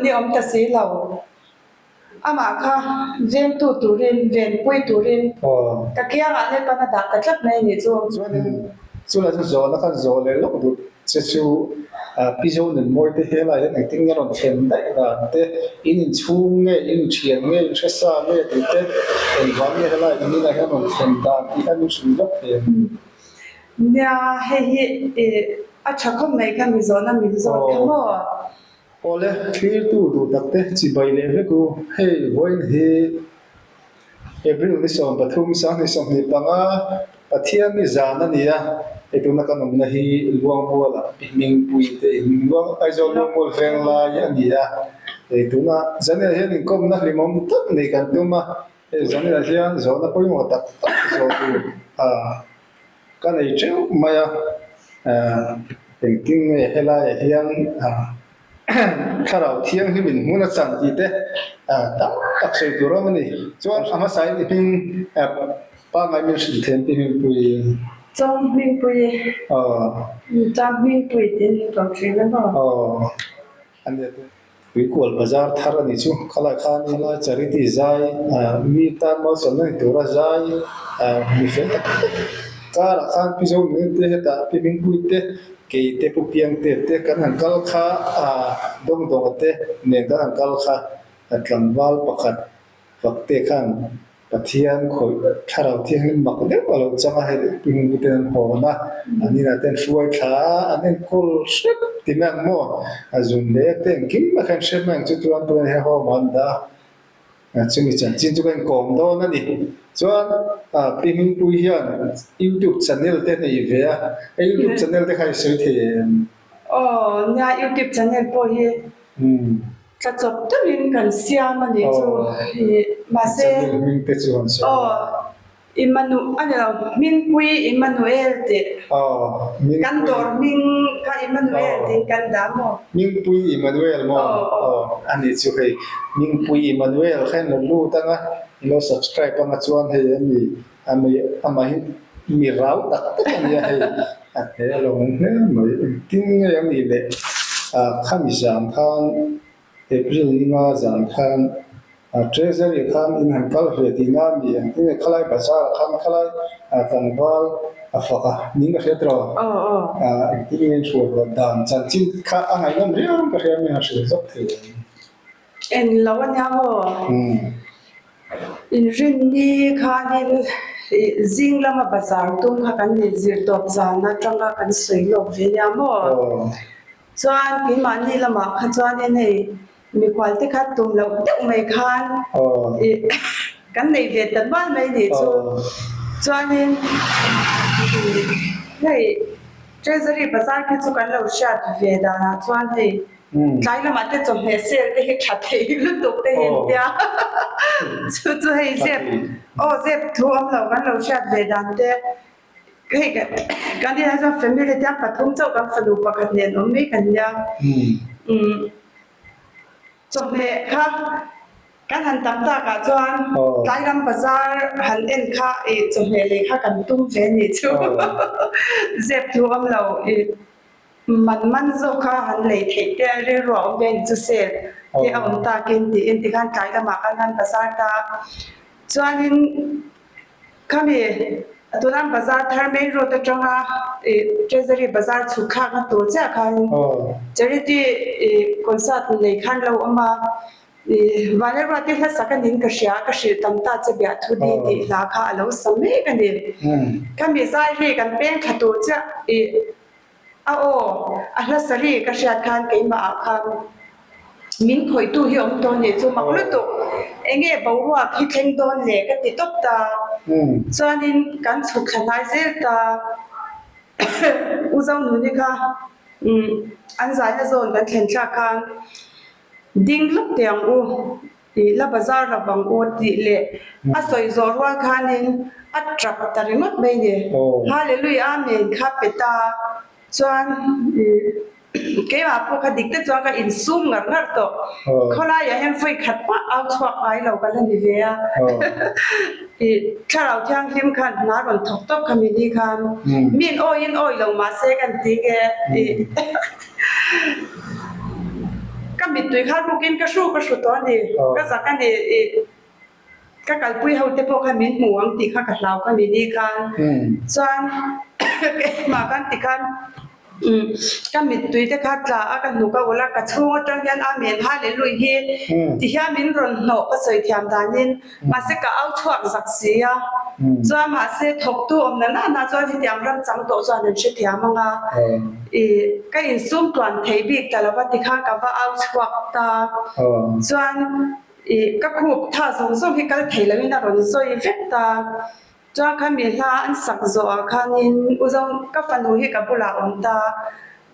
Zonuni awm ta si lo. Amah kha vengtu turin, venpui turin ka kiangah Lalpan a dah ta tlat mai a nih chu. Chuanin chulai chu zawhna khan zawh leh lawk duh che chu Pi Zonunmawi te helai hian engtin nge rawn thlen daih dan te, in inchhung nge, in inthian nge, in hresa nge tih te, engvang nge helai in inah hian rawn thlen dan tih kha min hrilh lawk thei ang. Nia, hei hi a tha khawp mai kha mi zawhna min zawt kha maw? Awle, thlirtu duh takte chibai leh vek u. Hei, vawiin hi April ni 13, 2025, Pathian ni zan a ni a. Hei tuna kan awmna hi Luangmual ah Pi Hmingpui te in Luang Aizawl Luangmual veng lai a ni a. Hei tuna Zaniah hian inkawmna hlimawm tak nei kan tum a. Hei Zaniah hian zawhna pawimawh tak tak zawh tur a Ka nei teuh mai a, engtin nge helaiah hian thlarau thianghlim in hmun a chan tih te tam tak sawi tur awm a ni. Chuan a hmasain i hming pangngai min hrilh thiam pi Hmingpui. Chawng Hmingpui. Aw. Chang Hmingpui tiin min ko thin a maw? Aw. A nia te. Tuikual bazar thar a nih chu. Khalai khan khalai charity zai mi tan malsawmna ni tura zai mi fel tak tak karah khan Pi Zonuni te hetah Pi Hmingpui te kei te Pu Piangte te kan han kal kha Dawngdawnga te nen kan han kal kha tlangval pakhat Fakte khan Pathian khawih thlarau thianghlim mak deuh a lo chang a, hei Pi ten an hawn a, an inah te an hruai thla a, an enkawl hrep ti mai ang maw? A zun leh ek te engkim mai kha an hre mai ang chu chuan tunah hian home ah an dah a, chumi chanchin chu ka inkawm dawn a ni. Chuan Pi Hmingpui hian YouTube channel te a nei ve a, hei YouTube channel te kha i sawi thei em? Aw, nia YouTube channel pawh hi. Tla chawp deuhin kan siam a nih chu i mahse aw Imanu a ni lo Hmingpui Immanuel tih kan dawr hming kha Immanuel tiin kan dah maw? Hmingpui Immanuel maw? Aw a nih chu hei Hmingpui Immanuel kha in lo lut ang a in lo subscribe ang a chuan hei a mi a mi amah hi mi rau tak tak a nia hei a he a lo awm hle mai engtin nge a nih leh khami zan khan April ninga zan khan Treasury khan in han kal ve tihna a ni engtin nge khalai bazar ah khan khalai tlangval a fak a ning ka hriat rawh engtin nge in hruai vat dan chanchin kha a ngaihnawm riau ka hria mi han hrilh zawk thei ang. En lo a nia maw? Inrinni khanin zing lama bazar tum kha kan ni zir tawp zan atanga kan sawi lawk ve nia maw? Chuan keimahni lamah kha chuanin hei mikhual te kha tum loh deuh mai khan kan nei ve ta nual mai nih chu. Chuanin hei Treasury bazar khi chu kan lo hriat ve danah chuan hei Tlai lamah te chawhmeh sel te hi tha thei lutuk te hi an tia chu chu hei zep aw zep thu awm lo kan lo hriat ve dan te hei kan inah chuan family te pathum chauh kan fanu pakhat nen awm mai kan nia umm chawhmeh kha kan han tam takah chuan tlai lam bazar han en kha ih chawhmeh lei kha kan tum ve nih chu zep thu awm lo ih. Man man zawk kha han lei theih te rilru a awm ve ni chu sel te a awm takin tiin tikhan tlai lamah khan han bazar ta. Chuanin khami tuna bazar thar main road atanga ih treasury bazar chhuk thlakna tur chiah khan charity ih concert nei khan lo awm a. Ih Vanlalruati hlasak a nin ka hria ka hrilh tam ta che biah thu di tih hla kha a lo sa mek a ni. Khami zai ri kan peng thla tur chiah ih A aw, a hla sari ka hriat khan keimah ah khan min khawihtu hi awm tawh nih chu mak lutuk. Enge boruak hi thleng dawn le ka ti tawp ta. Chuanin kan chhuk thla hnai zel ta. U Zonuni kha an zaina zawn kan thlen thlak khan ding lawk teh ang u. Tih la bazar lo vang u tih leh a sawi zawh rual khanin a tap ta ringawt mai ni. Hallelujah Amen kha pe ta chuan keimah pawh kha dik te chuan ka insum ngar ngar tawh. Khawlaiah hian vawi khat pah au chhuak ngai lo ka la ni ve a. Ih Thlarau Thianghlim khan hna rawn thawk tawp kha mi ni khan min awiin awi lo mahse kan ti nge ih. Ka mittui kha rukin ka hru ka hru tawh a ni. Ka zak a ni. Ih, ka kalpui ho te pawh khan min hmu ang tih kha ka hlau kha mi ni khan. Chuan keimah khan tikhan ka mittui te kha tla a, ka hnuk a ulh a, ka chhung atang hian Amen Hallelujah hi ti hian min rawn hnawh ka sawi thiam danin mahse ka au chhuak zak si a. Chuan mahse thawktu awm na nana chuan hetiang ram chang tawh chuan an hrethiam ang a. Ih, ka insum tluan thei bik ta lova tikhan ka va au chhuak ta. Chuan ih, ka khup tha zawng zawng hi kal thei loin a rawn zawi vek ta. Chuan kha mi hla an sak zawhah khanin U Zo, ka fanu hi ka bulah a awm ta.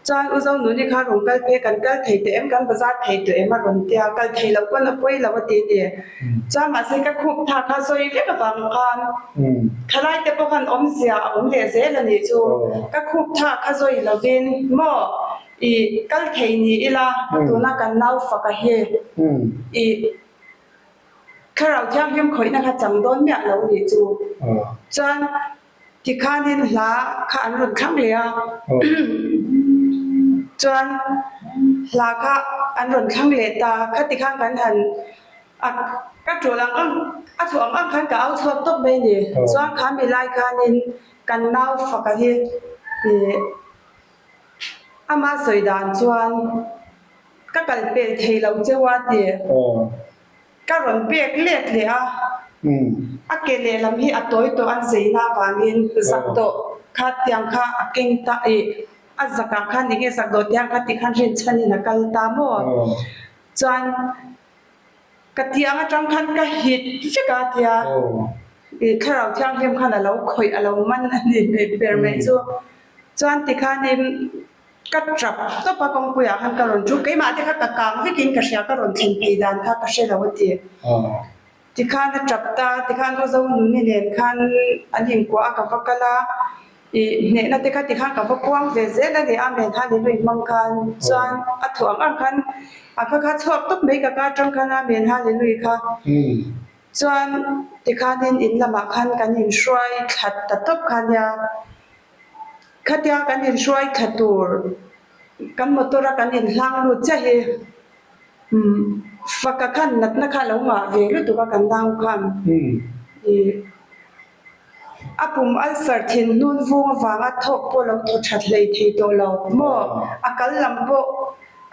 Chuan U Zo nuni kha rawn kal phei, kan kal thei tawh em, kan bazar thei tawh em a rawn tia, kal thei loh pawn a pawi lo a ti a ni. Chuan mahse ka khup tha kha sawi vek avang khan thalai te pawh khan awmzia a awm leh zel a nih chu. Ka khup tha kha zawi lovin maw i kal thei ni ila tuna kan nau faka hi i Thlarau Thianghlim khawihna kha chang dawn miah lo nih chu. Chuan Tikhanin hla kha an rawn thlang leh a, chuan hla kha an rawn thlang leh ta. Khati khan kan han a ka tul ang ang a chhuah ang ang khan ka au chhuak tawp mai a ni. Chuan kha mi lai khanin kan nau faka hi ih ama sawi dan chuan ka kal pel thei lo cheu a ti. Ka rawn pek let leh a, a ke lehlam hi a tawi tawh an zeina avangin zak dawh kha tiang kha a keng ta ih a zakah khan eng nge zak dawh tiang kha ti khan rinchhanin a kal ta maw? Chuan ka tiang atang khan ka hit vek a tia ih Thlarau Thianghlim khan a lo khawih a lo man a ni ber mai chu. Chuan tikhanin Ka tap tawp a kawngpuiah khan ka rawn thu, keimah te kha ka kang vekin ka hria, ka rawn thlen phei dan kha ka hre lo a ti. Tikhan a tap ta, tikhan U Zonuni nen khan an inkuah a ka va kal a, ih hnehna te kha tikhan ka va puang ve zel a ni, Amen Hallelujah hmang khan chuan a thaw ang ang khan a kha kha chhuak tawp mai ka ka atang khan Amen Hallelujah kha chuan tikhanin in lamah khan kan inhruai thla ta tawp kha nia. Khatia kan inhruai thla tur kan motor a kan inhlang lut chiah hi faka khan natna kha a lo ngah ve lutuk a kan nau khan ih a pum ulcer thin hnun vung avanga thawk pawh lo thaw that hlei thei tawh lo maw a kal lam pawh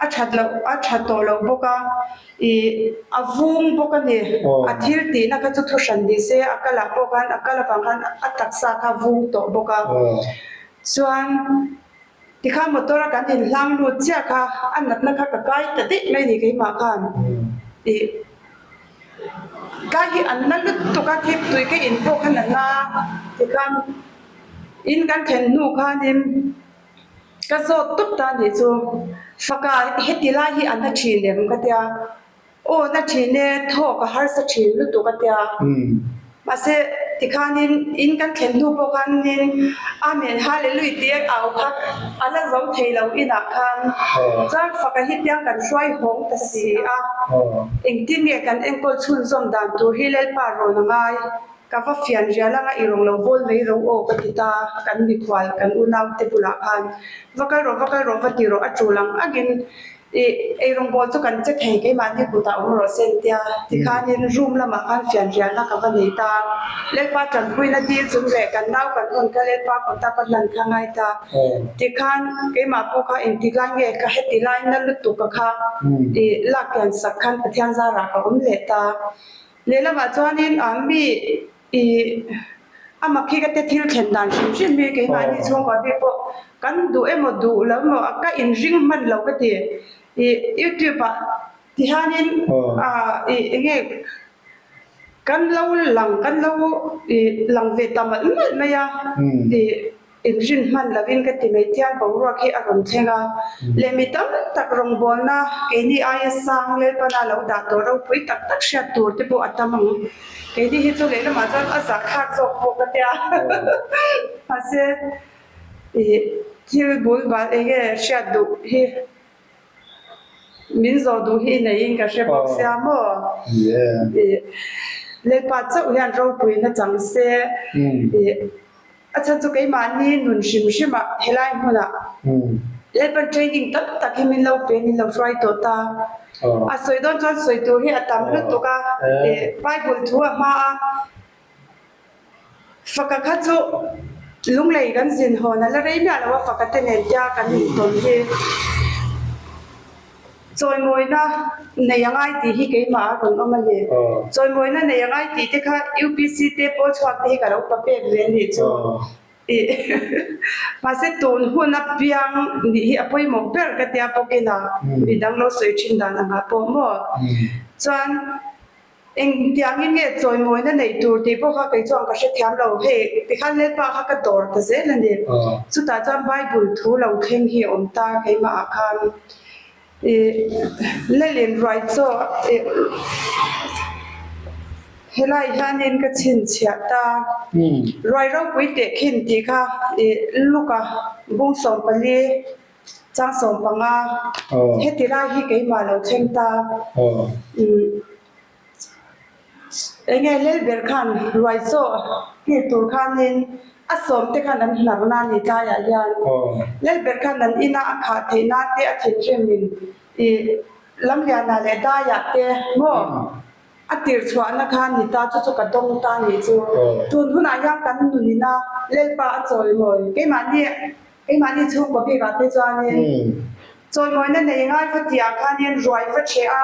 a that loh a tha tawh lo bawk a. Ih, a vung bawk a ni. A thil tihna kha chu thu hran ni se, a kalah pawh khan a kal avang khan a taksa kha a vung tawh bawk a. Chuan tikhan motor a kan inhlang lut chiah kha a natna kha ka kai ta daih mai a ni keimah khan. Ih, kai hi an na lutuk a, thip tui ka in pawh khan a na. Tikhan in kan thlen hnu khanin. Ka zawt tawp ta nih chu, Faka heti lai hi a na thin em ka tia, aw na thin e, thawk a harsa thin lutuk a tia. Mahse tikhanin in kan thlen hnu pawh khanin Amen Hallelujah tih a au kha a la zo thei lo inah khan chuan Faka hi tiang kan hruai hawng ta si a, engtin nge kan enkawl chhunzawm dan tur hi Lalpa rawn a ngai. Ka va fian rial anga i rawng lo bawl mai ro aw ka ti ta, kan mikhual kan unau te bulah khan va kal rawh va kal rawh va ti rawh a tul ang angin i eirawng bawl chu kan che thei keimahni kutah awm rawh se an tia tikhanin room lamah khan fian rialna ka va nei ta, Lalpa tanpuina dil chung leh kan nau kan hawn kha Lalpa kuta ka hlan kha ngai ta tikhan keimah pawh kha engtik lai nge ka heti lai na lutuk ka kha i lak kian sak khan Pathian zarah ka awm leh ta. Lehlamah chuanin a mi ih a mak hi ka te thil thlen dan hrim hrim hi keimahni chhungkua bik pawh kan duh emaw duh lo emaw ka inring hman lo ka ti. Ih youtube ah tihianin ah ih eng nge kan lo lang kan lo ih lang ve ta malh malh mai a ih Inrin hman lovin ka ti mai thian boruak hi a rawn thleng a, leh mi tam tak rawngbawlna keini aia sang Lalpana lo dah tawh ropui tak tak hriat tur te pawh a tam ang. Keini hi chu lehlamah chuan a zahthlak zawk pawh ka tia. Mahse ih thil bul bal eng nge hriat duh hi min zawh duh hi i neiin ka hre bawk sia maw? Ih Lalpa chauh hian ropuina chang se ih A chhan chu keimahni nun hrim hrimah helai hmunah Lalpan training tam tak hi min lo pe min lo hruai tawh ta. A sawi dawn chuan sawi tur hi a tam lutuk a, Bible thu a hma a, Faka kha chu lunglei kan zin hawn a la rei miah lo a, faka te nen tia kan intawn hi chawimawina nei a ngai tih hi keimah a rawn awm a ni. Chawimawina nei a ngai tih te kha UPC te pawl chhuak te hi ka lo pa pek ve a nih chu. Mahse tun hun apiang nih hi a pawimawh ber ka tia bawkin a, midang lo sawi thin dan angah pawh maw? Chuan Engtiangin nge chawimawina neih tur tih pawh kha kei chuan ka hrethiam lo. Hei, tikhan Lalpa kha ka dawr ta zel a ni. Chutah chuan Bible thu lo thleng hi a awm ta keimahah khan. Ih, Lalin ruai chaw ih helai hianin ka chhinchhiah ta. Ruai ropui teh khin tih kha ih Luka bung 14. Chang 15, Heti lai hi keimah lo thleng ta. Enge Lelber khan ruai chaw kir tur khanin a sawm te khan an hnarna a ni tlaiah hian. Lelber khan an ina a khah theih nan te a thinrimin ih Lamliana leh Daiah te maw A tir chhuahna kha ni ta, chu chu ka dawng ta nih chu. Tun hunah hian kan nunina Lalpa a chawimawi. Keimahni, keimahni chhungkaw bikah te chuanin chawimawina nei ngai va tihah khanin ruai va ṭheh a,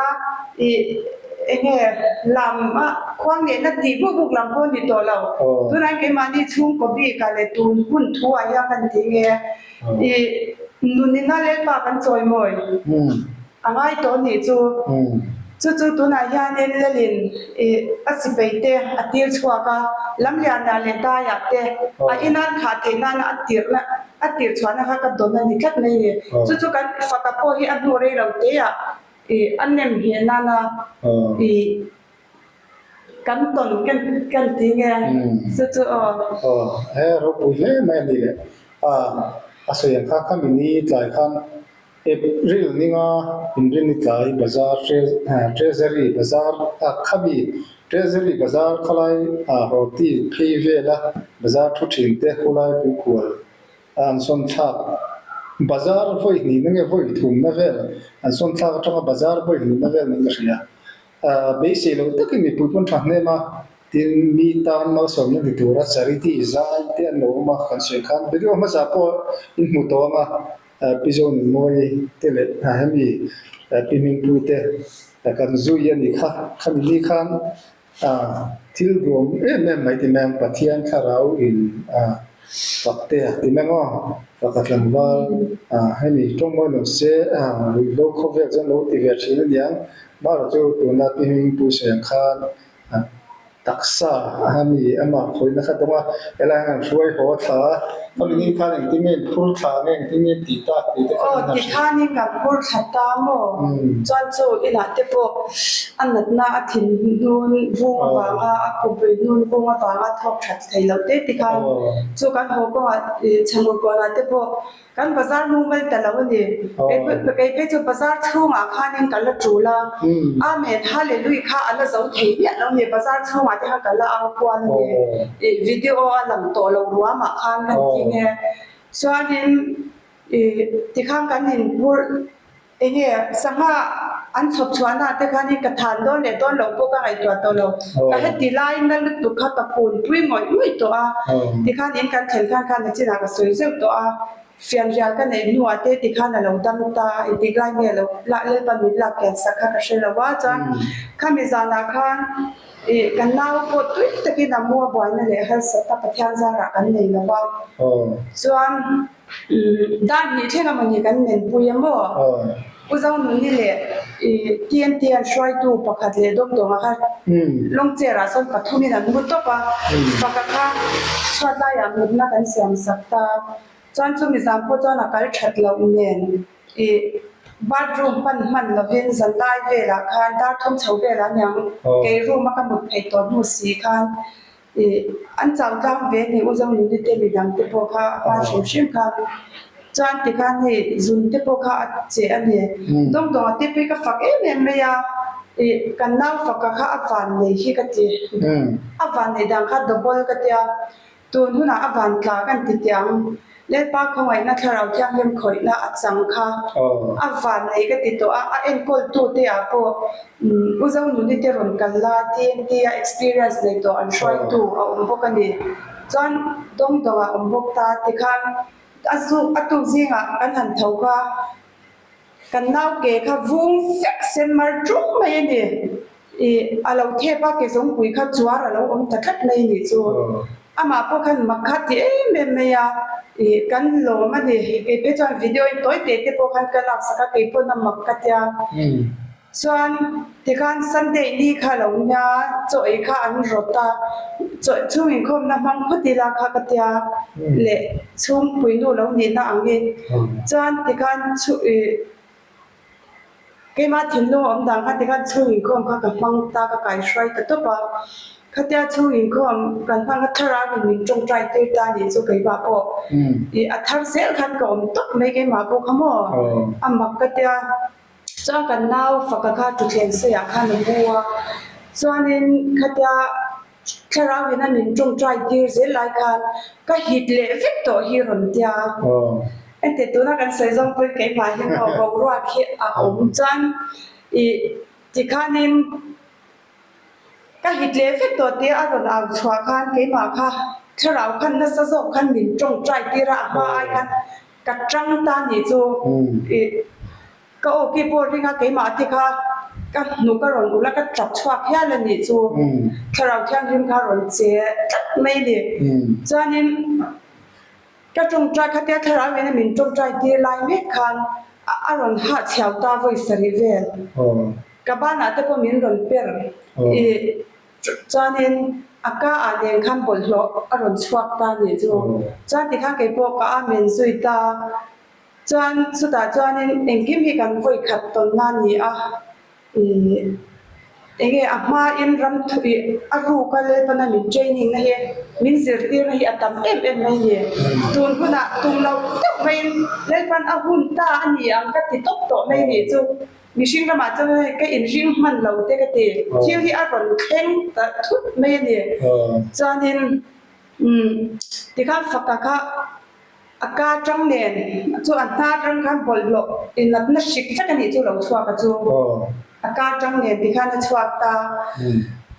ih eng nge lam a khuang nehna tih buk buk lam pawh a ni tawh lo. Tunah hian keimahni chhungkaw bikah leh tun hun thuah hian kan ti nge, ih nunina Lalpa kan chawimawi. A ngai tawh nih chu. Chu chu tunah hianin Lalin ih a sipai te a tir chhuak a, Lamlianah leh Daiah te a inan khah theih nana a tirhna a tir chhuahna kha ka dawn a ni tlat mai ni. Chu chu kan faka pawh hi a hnu rei lo teah ih a nem ngheh nana ih kan tawn kan kan ti nge chu chu aw. Aw he ropui hle mai a ni le. A sawi ang kha khami ni tlai khan April ninga Inrini tlai bazar Treasury bazar khami Treasury bazar khalai horti phei vela bazar thu thin te khulai puikual a an sawn thlak bazar vawi hnihna nge vawi thumna vel an sawn thlak atanga bazar vawi hnihna vel niin ka hria. Beisei lo takin mipui pawn tha hnem a, tin mi tan malsawmna ni tura charity zai te an lo awm a kan sawi khan video hmasa pawh in hmu tawh ang a. Pi Zonunmawii te leh hemi Pi Hmingpui te kan zui a nih kha. Khami ni khan thil duam em em mai ti mai ang, Pathian thlarau in fak te a ti mai ang aw, fak a tlangval hemi tawngmawi lo se ruihhlo khawvel chuan lo ti ve thin a niang. Marawh chu tuna Pi Hmingpui sawi ang khan Taksa a mi amah khawihna kha dawng a, helai hian an hruai haw thla a, khami ni khan engtin nge in phur thla nge engtin nge in tih tak tih te kha Aw an ti khan in kan phur thla ta maw? Chuan chu inah te pawh a natna a thin hnun vung avanga a khawpui hnun vung avanga thawk that thei loh te ti khan chu kan haw kawngah chhangul kualah te pawh Kan bazar mumal ta lo a ni. Kei phei chu bazar chhungah khanin ka la tul a, Amen Hallelui kha a la zo thei miah lo ni. Bazar chhungah te kha ka la au kual a ni. Ih video a lang tawh lo ruamah khan kan ti nge. Chuanin ih tikhan kan inphurh. Enge sangha an chhawp chhuahna te khan hi ka than dawn leh dawn loh pawh ka ngaihtuah tawh lo. Ka heti lai na lutuk kha ka punpui ngawih ngawih tawh a. Tikhan in kan thlen khan khan nachinah ka sawi zeuh tawh a. Fianrial ka neih hnuah te tikhan a lo dam ta a, engtik lai nge lo Lalpa min lak kian sak kha ka hre lo a. Chuan khami zanah khan ih kan nau pawh tui takin a mu a buaina leh harsat a Pathian zarah kan nei lo va. Chuan. Dar hnih thleng a mawni kan menpui a maw? U Zonuni leh TNT an hruaitu pakhat leh Dawngdawnga kha lawng chair ah sawn pathumin an mu tawp a, faka kha chhuat laiah mutna kan siam sak ta. Chuan chumi zan pawh chuan a kal that loh nen ih bathroom pan hman lovin zanlai velah khan dar thum chho velah aniang kei room a ka mut phei tawh hnu si khan Ih, an chau tlang ve ni U Zonuni te midang te pawh kha a hma hrim hrim kha chuan tikhan hei zun te pawh kha a che a ni. Dawngdawnga te pawh hi ka fak em em mai a, ih kan nau faka kha a van nei hi ka ti. A van neih dan kha double ka tia, tun hunah a van tla kan ti teh ang. Lalpa khawngaihna Thlarau Thianghlim khawihna a chang kha a van nei ka ti tawh a, a enkawltute ah pawh U Zonuni te rawn kal la, TNT a experience nei tawh an hruaitu a awm bawk a ni. Chuan dawngdawng ah awm bawk ta tikhan a zu a tuk zingah kan han tho kha Kan nau ke kha vung fek sen mar ṭung mai a ni. Ih, a lo thep a, ke zawngpui kha chuar a lo awm ta tlat mai a nih chu. Amah pawh khan mak kha ti em em mai a, ih, kan lawm a ni. Kei phei chuan video in tawi teh te pawh khan ka laksak a, kei pawn a mak ka tia. Chuan tikhan Sunday ni kha lo nia, chaw ei kha an rawt a, chaw chhung inkhawmna hmang phawt ila kha ka tia leh chhungpui nu lo nihna angin chuan tikhan chhu ih keimah thinlung a awm dan kha tikhan chhung inkhawm kha ka hmang ta ka kaihruai ta tawp a. Khatia chhung inkhawm kan hmang a thlarau in min tawngtai tir ta nih chu keimah pawh ih a thar zel khan ka awm tawp mai keimah pawh kha maw a mak ka tia. Chuan kan nau faka kha thutthleng sawiah khan a mu a, chuanin khatia thlarau in a min tawngtai tir zel lai khan ka hit leh vek tawh hi rawn tia. Engti tuna kan sawi zawng pawhin keimah hi maw boruak hi a awm chuan ih tikhanin Ka hit leh vek tawh tia a rawn au chhuah khan keimah kha thlarau khan nasa zawk khan min tawngtai tir a, a hma ai khan ka tang ta nih chu ih ka aw ki pawh ring a keimah te kha ka hnuk a rawn ulh a ka tap chhuak hial a nih chu thlarau thianghlim kha a rawn che tlat mai a ni. Chuanin Ka tawngtai khatia thlarau in a min tawngtai tir lai mek khan a rawn hah chhiau ta vawi sarih vel. Ka banah te pawh min rawn per i chuanin a ka ah nen khan bawlhhlawh a rawn chhuak ta nih chu. Chuan tikhan keipawh ka amen zui ta. Chuan chutah chuanin engkim hi kan vawi khat tawnna a ni a. Ih, enge a hmain ram thu ih a ruka Lalpana min training na hi min zirtirna hi a tam em em mai ni. Tun hunah tum lo deuh maiin Lalpan a hun ta a ni ang ka ti tawp tawh mai nih chu. Mihring ramah chuan hei ka inring hman lo te ka ti. Thil hi a rawn thleng ta thut mai a ni. Chuanin umm tikhan faka kha A ka tang nen chu a hnar rang khan bawlhhlawh i natna hrik vek a nih chu lo chhuak a chu. A ka tang nen ti khan a chhuak ta.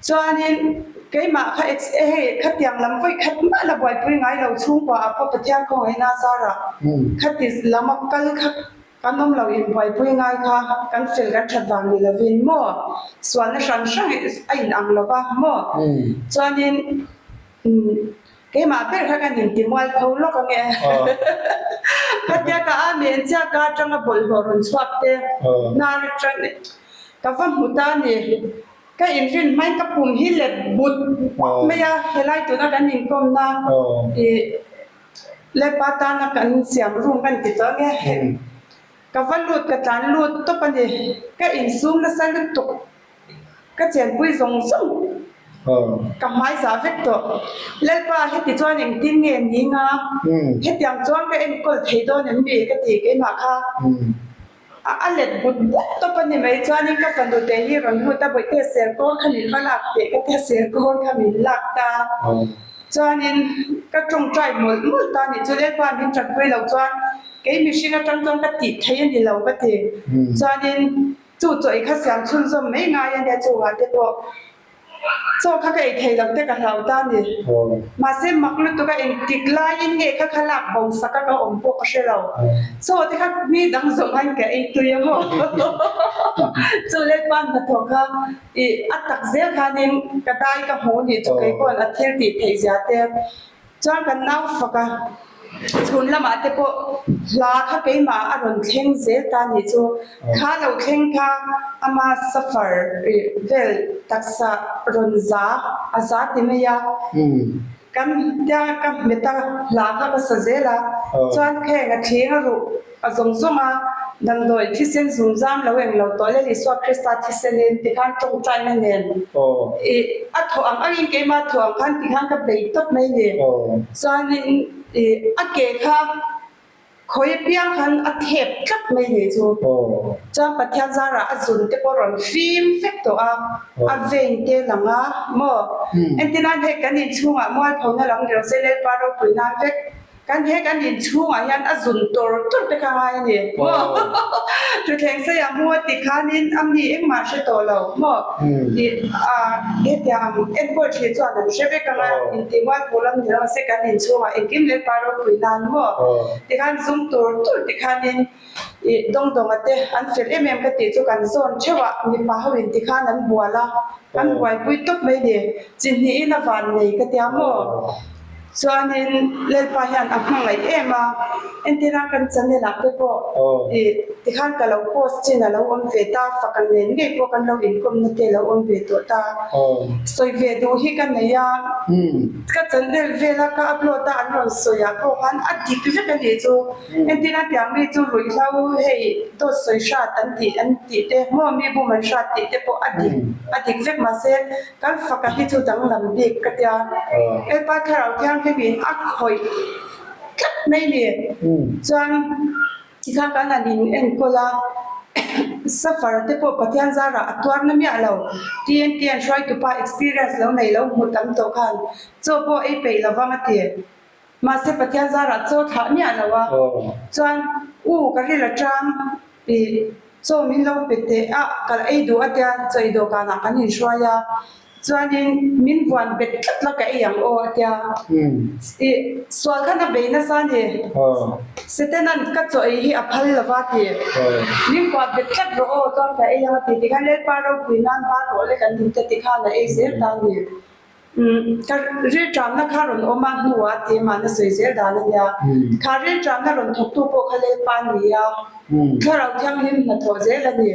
Chuanin keimah kha ex hei khatiang lam vawi khat mah la buaipui ngai lo chhungkua ah pawh Pathian khawngaihna zarah khati lam a kal kha kan awm lo in buaipui ngai kha kan fel kan that vang ni lovin maw sualna hran hrang a in ang lova maw. Chuanin Keimah ber kha kan intimual tho lawk ang e. Khatia ka amen chiah ka atanga bawlhhlawh rawn chhuak te hnar atang ka va hmu ta a ni. Ka inrin hmain ka pum hi let but but mai a, helai tuna kan inkawmna ih Lalpa tana kan siam room kan ti tawh ang e. Ka va lut ka tlan lut tawp a ni. Ka insum nasa lutuk. Ka chenpui zawng zawng ka hmai zah vek tawh. Lalpa, heti chuan engtin nge ni nga? Hetiang chuan ka enkawl thei dawn em ni? Ka ti keimah kha. A let but but tawp a ni mai. Chuanin ka fanu te hi rawn lut a, Bawihte serkawn kha min va lak teh ka tia serkawn kha min lak ta. Chuanin ka tawngtai mawlh mawlh ta nih chu Lalpa min tanpui lo chuan kei mihring atang chuan ka tih thei a ni lo ka ti. Chuanin Chu chaw ei kha siam chhunzawm mai ngai a nia chungah te pawh chaw kha ka ei thei loh te ka hlau ta a ni. Mahse mak lutuk a engtik laiin nge kha kha lak bo sak a ka awm pawh ka hre lo. Chaw te kha mi dang zawng aiin ka ei tui a maw. Chu Lalpa hnathawh kha ih a tak zel khanin ka dai ka hmu nih chu kei paw'n a thil tih theih zia te Chuan kan nau fak a, chhun lamah te pawh hla kha keimah a rawn thleng zel ta nih chu. Kha lo thleng kha ama suffer vel taksa rawn za a za ti mai a. Kan tia ka hmet a, hla kha ka sa zel a. Chuan kheng a thling a ruh A zawng zawng a, damdawi thisen zungzam lo eng lo tawh le Isua Krista thisenin tikhan tawngtaina nen i a thawh ang angin keimah thawh ang khan tikhan ka bei tawp mai ni. Chuanin i a ke kha khawi apiang khan a thep tlat mai ni chu. Chuan Pathian zarah a zun te pawh rawn fim vek tawh a, a vein te lang a maw? Entirnan hei kan inchhungah mualphona lam reuh se Lalpa ropui nan vek. Kan he kan inchhungah hian a zun tur tur te kha ngai a ni maw? Thuthleng sei a hmu a ti khanin a mi engmah hre tawh lo maw? Ih a hetiang ang enkawl thin chuan an hre vek ang a, intih mualphu lam ni lo se kan inchhungah engkim leh pa ropui nan maw? Tikhan zum tur tur tikhanin ih dawngdawnga te an fel em em ka tih chu kan zawn theuh a, mipa ho in tikhan an bual a, an buaipui tawp mai ni. Chi hnihin a van nei ka tia maw? Chuanin Lalpa hian a hmangaih em a, entirna kan channel ah te pawh ih tikhan ka lo post chin a lo awm ve ta, fak an nen ngei pawh kan lo inkawmna te a lo awm ve tawh ta. Sawi ve duh hi ka nei a, ka channel vela ka upload a an rawn sawi ah pawh khan a dik vek a nih chu. Entirna tiang mi chu ruihhlo hei dawt sawi hrat an tih an tih te maw mi bum an hrat tih te pawh a dik a dik vek mahse Kan faka hi chu danglam bik ka tia. Lalpa Thlarau Thianghlimin a khawih tlat mai ni. Chuan tikhan kan han in enkawl a, suffer te pawh Pathian zarah a tuar na miah lo. TNT an hruaitupa experience lo nei lo hmu tam tawh khan chaw pawh ei peih lovang a ti. Mahse Pathian zarah chaw thlah miah lo a, chuan U ka ril atang ih chaw min lo pe teh a, ka ei duh a tia chaw ei dawhkanah kan inhruai a, chuanin min vuan bet tlat la ka ei ang aw a tia, ih sual khan a bei nasa a ni, Setanan ka chaw ei hi a phal lo va ti, min kuah bet tlat rawh aw chuan ka ei ang a ti, tikhan Lalpa ropui nan bar rawh le kan inti tikhan a ei zel ta a ni. Ka rilṭamna kha rawn awm a hnuah keimahna sawi zel dan a nia. Kha rilṭamna rawn thawktu pawh kha Lalpa a ni a, Thlarau Thianghlim hnathawh zel a ni.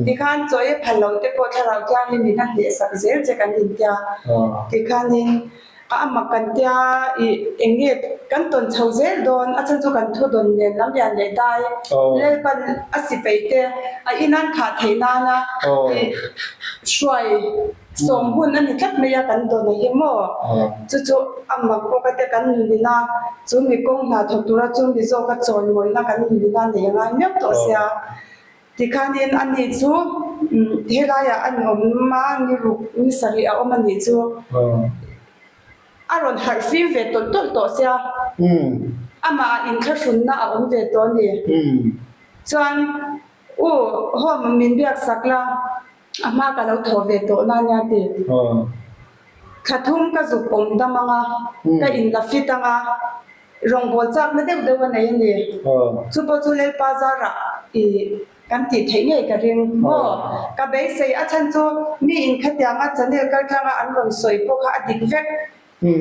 Tikhan chaw ei phal loh te pawh Thlarau Thianghlimin a hnehsak zel che kan intia. Tikhanin a amak kan tia ih eng nge kan tawn chho zel dawn a chhan chu kan thu dawn nen lam lian leh dai Lalpan a sipai te a inan khah theih nana ih hruai Sawm hun a ni tlat mai a kan dawn a hi maw? Chu chu a mak bawk a te kan nunina chu mi kawng hna thawk tura chu mi zawka chawimawina kan nunina nei a ngai miau tawh sia. Tikhanin a ni chu helaiah a awm a, ni ruk ni sarih a awm a nih chu. A rawn harh fim ve tawlh tawlh tawh sia. Amah ah inthlahrunna a awm ve tawh a ni. Chuan u home min biak sak la. A hma ka lo thawh ve tawh na nia ti. Thla thum ka zuk awm dam ang a, ka in la fit ang a, rawngbâwl châkna deuh deuh a nei a ni. Chu pawh chu Lalpa zarah i kan tih theih ngei ka ring maw? Ka beisei a chhan chu mi in khatianga channel kaltlanga an rawn sawi pawh kha a dik vek.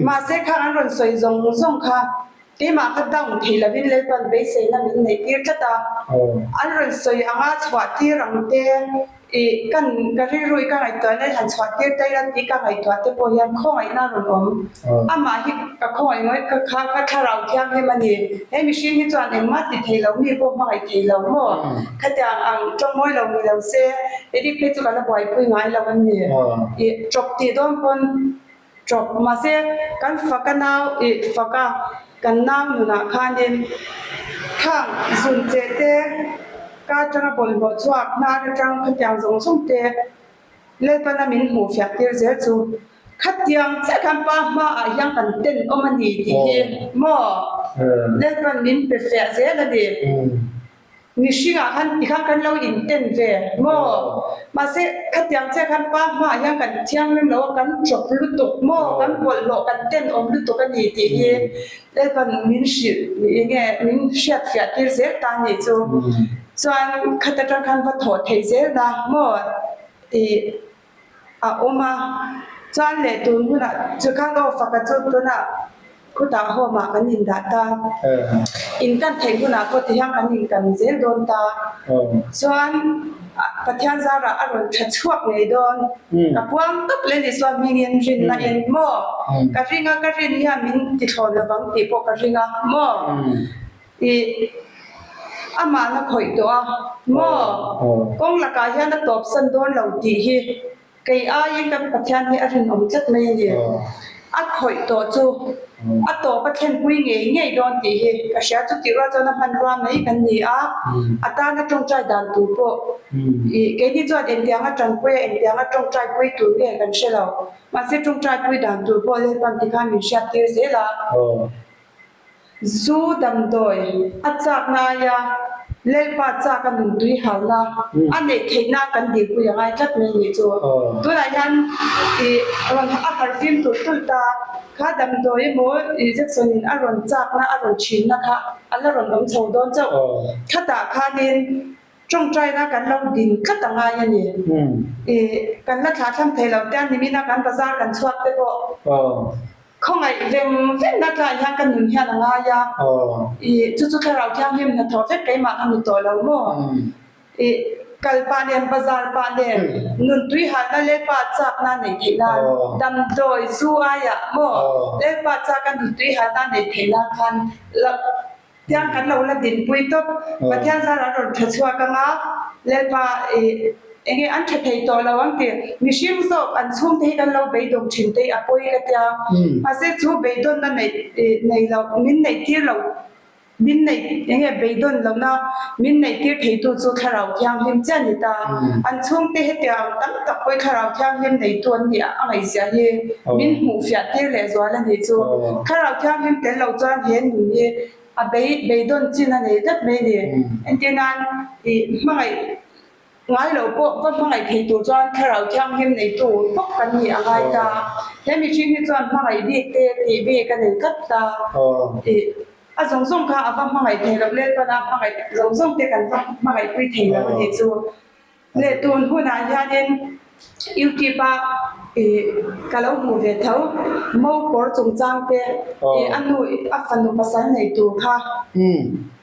Mahse khang an rawn sawi zawng zawng kha keimah kha down thei lovin Lalpan beiseina min neih tir tlat a, an rawn sawi anga chhuah tir ang te ih kan ka rilru i ka ngaihtuah na han chhuah tir ta ila tih ka ngaihtuah te pawh hian khawngaihna a rawn awm. Amah hi ka khawngaih ngawih ka kha ka thlarau thianghlim a ni. He mihring hi chuan engmah ti thei lo mi pawh hmangaih thei lo maw? Khatiang ang tawngmawi lo ni lo se Eric phei chu ka la buaipui ngai lo a ni. Ih chawp tih dawn pawn Ṭawp mahse kan faka nau ih faka kan nau nunah khanin khang zun cheh te ka atanga bawlhhlawh chhuak hnar atang khatiang zawng zawng te Lalpana min hmuh fiah tir zel chu khatiang chiah khan pa hmaah hian kan ten awm a ni tih hi maw Lalpan min pe fiah zel a ni. Mihringah khan tikhan kan lo inten ve maw? Mahse, khatiang chiah khan pa hmaah hian kan thianghlim lo a, kan chawp lutuk maw? Kan bawlhhlawh, kan tenawm lutuk a ni tih hi Lalpan min hrilh eng nge min hriatfiah tir zel ta a nih chu. Chuan khat atang khan va thawh theih zel na maw? Tih a awm a, chuan leh tun hunah chu khan aw faka chu tunah khutah home ah kan indah ta, in kan theih hunah pawh tihian kan inkan zel dawn ta, chuan Pathian zarah a rawn tha chhuak ngei dawn, ka puang tawp leh ni chuan hmingin rinna in maw ka ring a, ka rin hian min tithlawn lovang tih pawh ka ring a maw. Ih, amah na khawih tawh a maw? Kawng lakah hian a tawpsan dawn lo tih hi kei aiin kan Pathian hi a rinawm tlat mai a ni. A khawih tawh chu a tawp a thlenpui ngei ngei dawn tih hi ka hria. Chutih rual chuan a hmanrua mai kan ni a, a tana tawngtai dan tur pawh ih keini chuan engtianga tanpui a engtianga tawngtaipui tur nge kan hre lo. Mahse tawngtaipui dan tur pawh Lalpan tikhan min hriattir zel a. Zu damdawi a chakna aia Lalpa chak a nun tui halna a neih theih nan kan dilpui a ngai tlat mai nih chu. Tunah hian ih rawn a harh fim tulh tulh ta, kha damdawi emaw injection in a rawn chakna a rawn thinna kha a la rawn awm chho dawn chauh. Khatah khanin tawngtaina kan lo din tlat a ngai a ni. Ih kan la thlahthlam thei lo te a nimina kan bazar kan chhuak te pawh. Khawngaih veng veng na tlai hian ka nun hian a ngai a, i chu chu Thlarau Thianghlim hnathawh vek keimah ka ni tawh lo maw? I kal pah nen bazar pah nen nun tui halna Lalpa chakna neih theih nan damdawi zu aiah maw Lalpa chaka nun tui halna neih theih nan khan Tiang kan lo la dinpui tawp. Pathian zar an rawn tha chhuak anga, Lalpa i enge an tha thei tawh lo ang ti. Mihring zawk an chhungte hi kan lo beidawng thin te hi a pawi ka tia. Mahse chu beidawnna neih nei lo, min neih tir lo, min neih enge beidawn lohna min neih tir theitu chu Thlarau Thianghlim chiah a ni ta. An chhungte hetiang tam tak pawh hi Thlarau Thianghlim neitu an nih a ngaihzia hi min hmuh fiah tir leh zual a nih chu. Thlarau Thianghlim tel lo chuan he nun hi a bei beidawn chin a nei tlat mai a ni. Entir nan ih hmangaih ngai loh pawh va hmangaih thei tur chuan Thlarau Thianghlim neitu bawk kan nih a ngai ta. He mihring hi chuan hmangaih bik te tih bik a nei tlat ta. Ih a zawng zawng kha a va hmangaih thei loh leh chuan a hmangaih zawng zawng te kan va hmangaih pui thei lo a nih chu. Leh tun hunah hianin YouTube a ih ka lo hmuh ve tho mo kawr chungchang te ih a nu a fanu pasal nei tur kha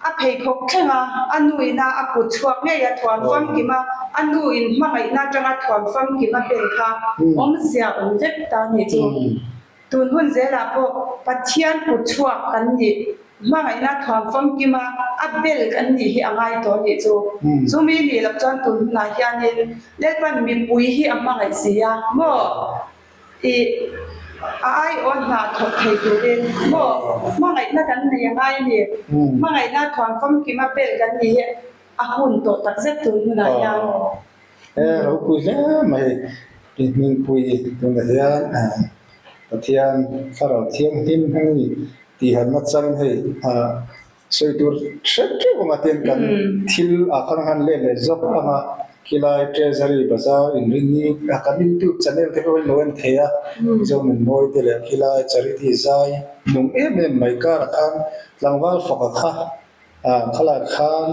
a pheikhawk thleng a, a nu ina a kut chhuak ngei a thuam famkim a, a nu in hmangaihna atanga thuam famkim a pen kha awmzia awm vek ta a nih chu. Tun hun zelah pawh Pathian kut chhuak kan nih, hmangaihna thuam famkima a bel kan nih hi a ngai tawh nih chu. Chumi nih loh chuan tun hunah hianin Lalpan mipui hi a hmangaih si a maw? Ih, a aiawh hna thawk thei turin maw hmangaihna kan nei a ngai a ni. Hmangaihna thuam famkima bel kan nih hi a hun tawh takzet tun hunah hian. He ropui hle mai i hmingpui tunah hian Pathian Thlarau Thianghlim hming tih han nachang hei sawi tur hrep hrep anga tiang kan thil ah khan han let leh zawk anga khilai Treasury Bazar inrinni kan YouTube channel te pawh hi lo en thei a Mizo Nunmawi te leh khilai Charity zai nung em em mai karah khan tlangval faka kha Khalai khan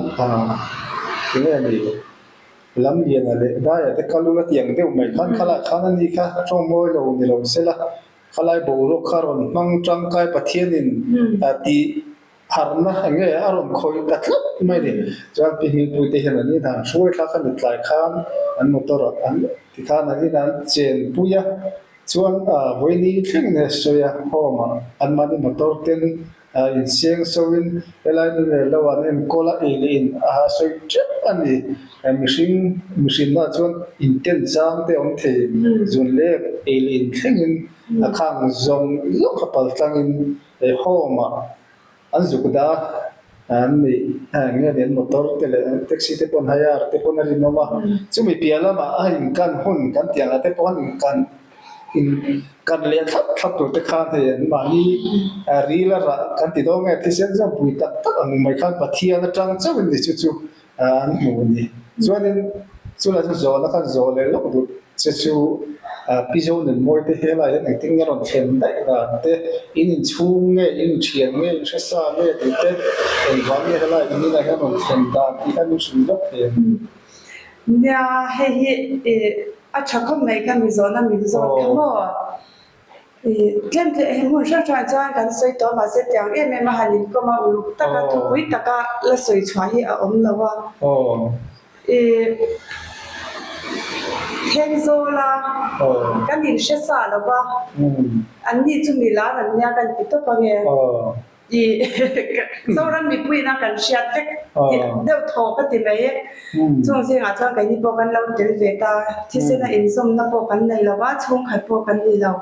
enge ni Lamliana leh Daia te kal ula tiang deuh mai khan khalai khan a ni kha tawng mawi lo ni lo sela khalai boruak kha rawn hmang tangkai Pathianin tih harna enge a rawn khawih ta tlat mai ni. Chuan Pi Hmingpuite hian an inhan hruai thla kha mitlai khan an motor ah an tikhan an inhan chenpui a chuan vawiini thleng in a sawi a home ah anmahni motor ten Inseng soin helai ni leh lo an enkawl a ei leh in a sawi teuh a ni. Mihring mihrinna chuan intent zang te awm thei zun lek ei leh in thlengin a khang zawng zawng kha pal tlangin home ah an zuk dah a an nih nge ni an motor te leh taxi te pawn hire te pawn a rinawm a chumi piah lamah a inkan hun kan tih ang ah te pawh an inkan In kan leh thlap thlap tur te khan hei an mahni ril a rah kan ti dawn nge thisen zawng pui tak tak ang mai khan Pathian atang chauhin ni chu chu an hmu a ni. Chuanin chulai chu zawhna khan zawh leh lawk duh che chu Pi Zonunmawi te helai hian engtin nge rawn thlen daih dan te, in inchhung nge, in inthian nge, in hresa nge tih te engvang nge helai in inah hian rawn thlen dan tih kha min hrilh lawk thei ang. Nia, hei hi a tha khawp mai kha mi zawhna min zawt kha maw? Tlem tlem he hmun hrang hrangah chuan kan sawi tawh mahse tiang em em a han inkawm a, uluk taka thupui taka la sawi chhuah hi a awm lo a. Thenzawla kan inhre sa lo va, anni chu milar an nia kan ti tawp ange. I Zoram mipuiin a kan hriat vek deuh thaw ka ti mai. Chung zingah chuan keini pawh kan lo tel ve ta, thisena inzawmna pawh kan nei lo va, chhungkhat pawh kan ni lo.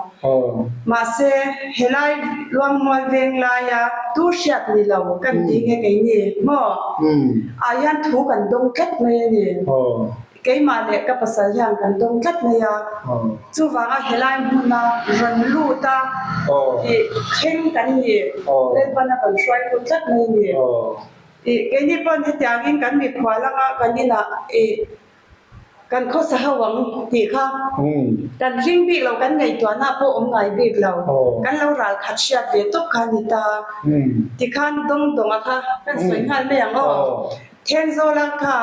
Mahse, helai Luangmual veng laia tu hriat ni lo kan ti nge keini maw? Ah hian thu kan dawng tlat mai a ni. Keimah leh ka pasal hian kan dawng tlat mai a, chuvanga helai hmuna rawn lut a tih thleng kan ni, Lalpana kan hruai lut tlat mai a ni. Ih, keini pawn hetiangin kan mikhual anga kan inah ih kan khawsa ho ang tih kha kan hring bik lo, kan ngaihtuahna pawh awm ngai bik lo, kan lo ral khat hriat ve tawp kha a ni ta. Tikhan dawng dawnga kha kan sawi nghal mai ang aw. Thenzawla kha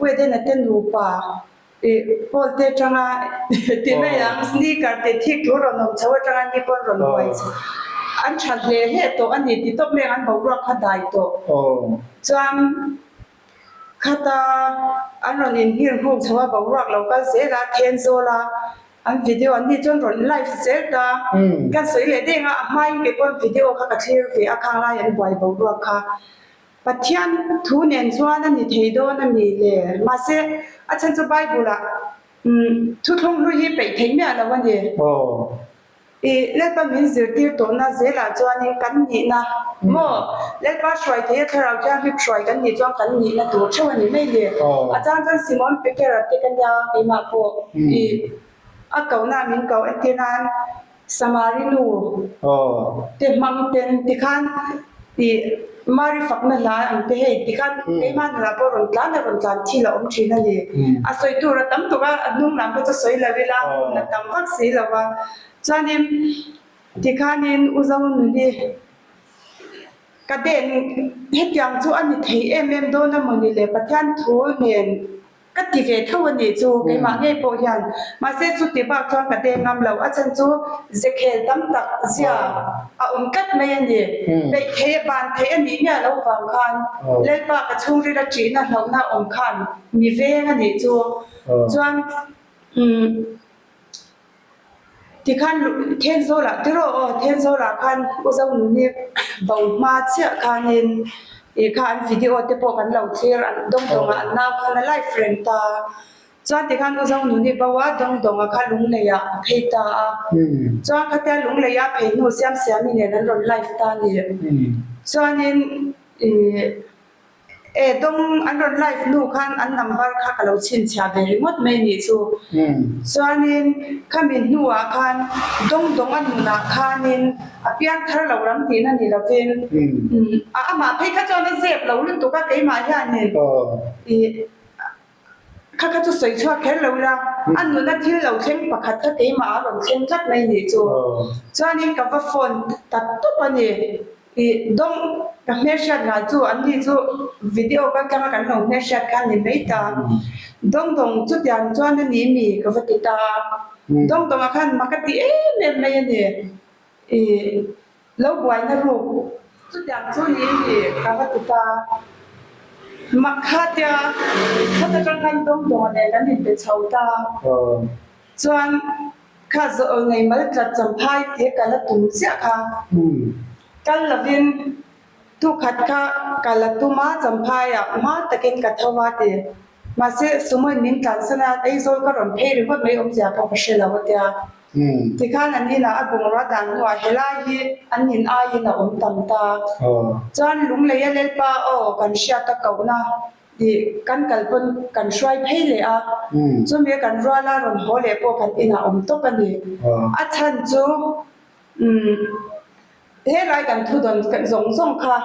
Wedena te nupa Paul te atanga ti mai ang, sneaker te thik thu rawn awm chho atanga ni pawn rawn buai chho an tha hle hle tawh a ni ti tawp mai ang, an boruak kha dai tawh. Chuan khata an rawn inhir nghuk chho a, boruak lo kal zel a, Thenzawla an video an ni chuan rawn live zel ta, kan sawi leh deng a, a hmain kei pawn video kha ka thlir ve a, khang lai an buai boruak kha. Pathian thu nen chuan a ni thei dawn a mi le? Mahse, a chhan chu Bible-ah thuthlung hlui hi peih thei miah lo a ni. I Lalpa min zirtir tawhna zelah chuanin kan nihna maw? Lalpa hruai thei a Thlarau Thianghlim hruai kan nih chuan kan nihna tur theuh a ni mai le. A chang chuan Simon Petera te ka nia keimah pawh i a kohna min koh entir nan Samari nu te hmang ten tikhan ih Mari fakna hla ang te hei tikhan keimah nunah pawh rawn tlan a rawn tlan thil a awm thin a ni. A sawi tur a tam tuk a, a hnung lam kha chu sawi lo ila hun a tam vak si lo va. Chuanin tikhanin U Zonuni ka den hetiang chu a ni thei em em dawn a mawni le Pathian thu nen Ka ti ve tho a nih chu, keimah ngei pawh hian. Mahse chuti bak chuan ka deng ngam lo, a chhan chu zekhel tam tak zia a awm tlat mai a ni. Peih thei a ban theih a nih miah loh vang khan Lalpa ka chhungril a ṭihna hlauhna awm khan mi veng a nih chu. Chuan umm. Tikhan Thenzawlah tiraw aw Thenzawlah khan U Zonuni bo hma chiah khanin ih kha an video te pawh kan lo thlir an dawng dawngah an nau khan a live reng ta. Chuan tikhan U Zonuni bo a dawng dawnga kha Lungleiah a phei ta a. Chuan khatia Lungleia phei hnu Siamsiami nen an rawn live ta a ni. Chuanin ih. E dawng an rawn live hnu khan an number kha ka lo chhinchhiah ve ringawt mai nih chu. Chuanin khami hnuah khan dawng dawng a nunah khanin a piang thar lo lam tihna ni lovin a amah phei kha chuan a zep lo lutuk a keimah hianin ih kha kha chu sawi chhuak kher lo ila a nuna thil lo thleng pakhat kha keimah a rawn thleng tlat mai nih chu. Chuanin ka va phone ta tawp a ni. Ih dawng ka hmelhriat ngai chu an ni chu video kal tlanga kan lo hmelhriat kha a ni mai ta. Dawng dawng chutiang chuan a ni mi ka va ti ta. Dawng dawngah khan mak a ti em em mai a ni. Ih lo buaina ruk chutiang chu ni mi ka va ti ta. Mak kha tia khata tang khan dawng dawnga nen an inpe chho ta. Chuan kha zawh nei mal tlat champhai te ka la tum chiah kha. Kal lovin tukhat kha ka la tum a, champhaiah hma takin ka tho a ti. Mahse Sumoin min tlansan a, Aizawl ka rawn phei ringawt mai awmzia pawh ka hre lo a tia. Tikhan an inah a bungrua dan hnuah helai hi an in aiin a awm tam ta. Chuan Lungleia Lalpa aw kan hriat a kohna Tih kan kal pawn kan hruai phei leh a, chumi kan ruala rawn haw leh pawh kan inah awm tawp a ni. A chhan chu umm helai kan thu dawn zawng zawng kha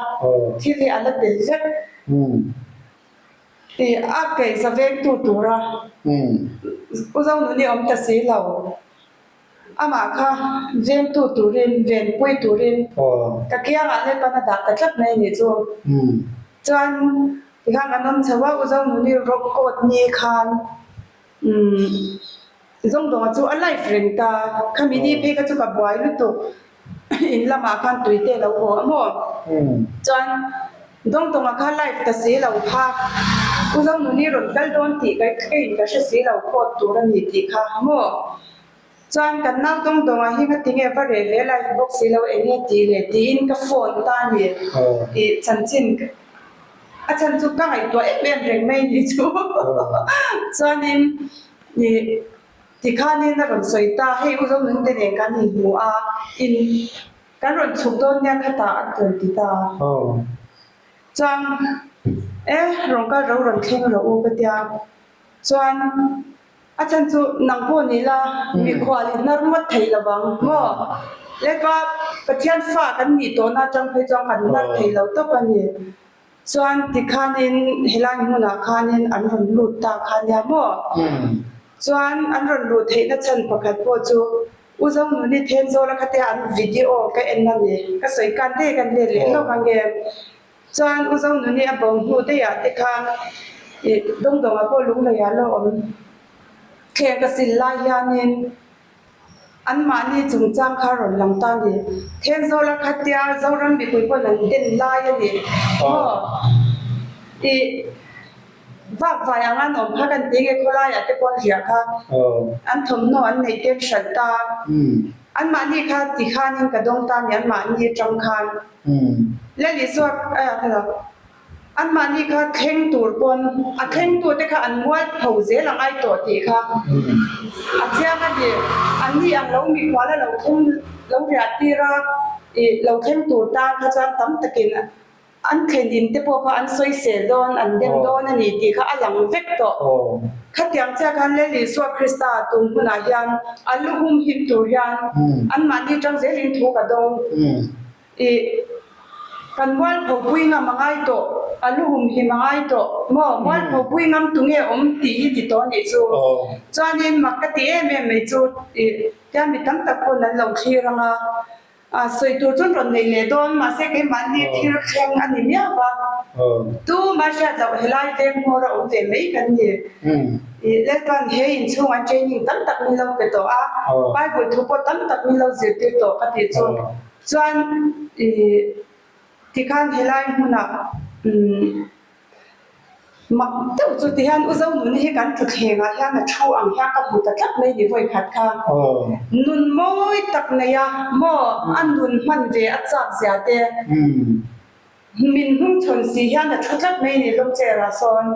thil hi a la tel vek tih a keih za vengtu tura U Zonuni awm ta si lo. Amah kha vengtu turin, venpui turin ka kiangah Lalpan a dah ta tlat mai a nih chu. Chuan tikhan kan awm chho a, U Zonuni rock coat ni khan umm Zawngdawnga chu a live reng ta. Khami ni phei kha chu ka buai lutuk in lamah khan tui te a lo haw a maw? Chuan Dawngdawnga kha live ta si lo kha U Zonuni rawn kal dawn tih ka in ka hre si lo coat tur a ni tih kha maw? Chuan kan nau dawng dawng ah hi nga tinge va reh ve live bawk si lo eng nge tih leh tiin ka phone ta a ni tih chanchin a chhan chu ka ngaihtuah em em reng mai ni chu chuanin ih tikhanin a rawn sawi ta hei u Zonun te nen kan inhmu a in kan rawn chhuk dawn nia khatah a rawn ti ta chuan e rawn kal ro rawn thleng rawh u ka tia. Chuan a chhan chu nang pawh ni la, mikhual i hnar ngawt thei lo vang maw? Leka Pathian fa kan nih tawhna atang phei chuan kan hnar thei lo tawp a ni. Chuan tikhanin helai hmunah khanin an rawn lut ta kha nia maw? Chuan an rawn luh theihna chhan pakhat pawh chu U Zonuni Thenzawla khatia an video ka en a ni. Ka sawi kan daih kan let leh lawk ange. Chuan U Zonuni a bo hnu daihah te khan ih Dawngdawnga pawh lungleiah lo awm thleng ka sil lai hianin anmahni chungchang kha rawn lang ta a ni. Thenzawla khatia Zoram mipui pawn an den lai a ni maw? Ih vak vai ang an awm kha kan ti nge khawlaiah te pawn riah kha an thawmhnaw an neih ten hralh ta. Anmahni kha ti khanin ka dawng ta a ni anmahni atang khan. Lal Isua anmahni kha thleng tur pawn a thlengtute kha an mual pho zel ang ai tawh tih kha a chiang a ni. Anni ang lo mikhual a lo thleng lo riah tir a, ih lo thleng tur tan kha chuan tam takin an thlen in te pawh kha an sawisel dawn, an dem dawn a ni tih kha a lang vek tawh. Khatiang chiah khan Lal Isua Krista tun hmunah hian a lu hum him tur hian anmahni tang zelin thu ka dawng. Ih, kan mualphopui ngam a ngai tawh, a lu humhim a ngai tawh maw? Mualphopui ngam tu nge awm tih hi ti tawh a nih chu. Chuanin mak ka ti em em mai chu, ih, tiang mi tam tak pawn an lo thlir ang a, a sawi tur chuan rawn nei leh dawn, mahse keimahni thil thleng a ni miau va, tuma hriat loh helai veng hmawr a awm ve mai kan ni. Ih, Lalpan he inchhung an training tam tak min lo pe tawh a, Bible thu pawh tam tak min lo zirtir tawh ka tih chu. Chuan ih tikhan helai hmunah umm mak deuh chu tihian U Zonuni hi kan thutthlengah hian a thu ang hian ka hmu ta tlat mai ni vawi khat kha. Nun mawi tak nei a maw a nun hman ve a chak zia te. Min hnungchhawn si hian a thu tlat mai ni lawm chair ah sawn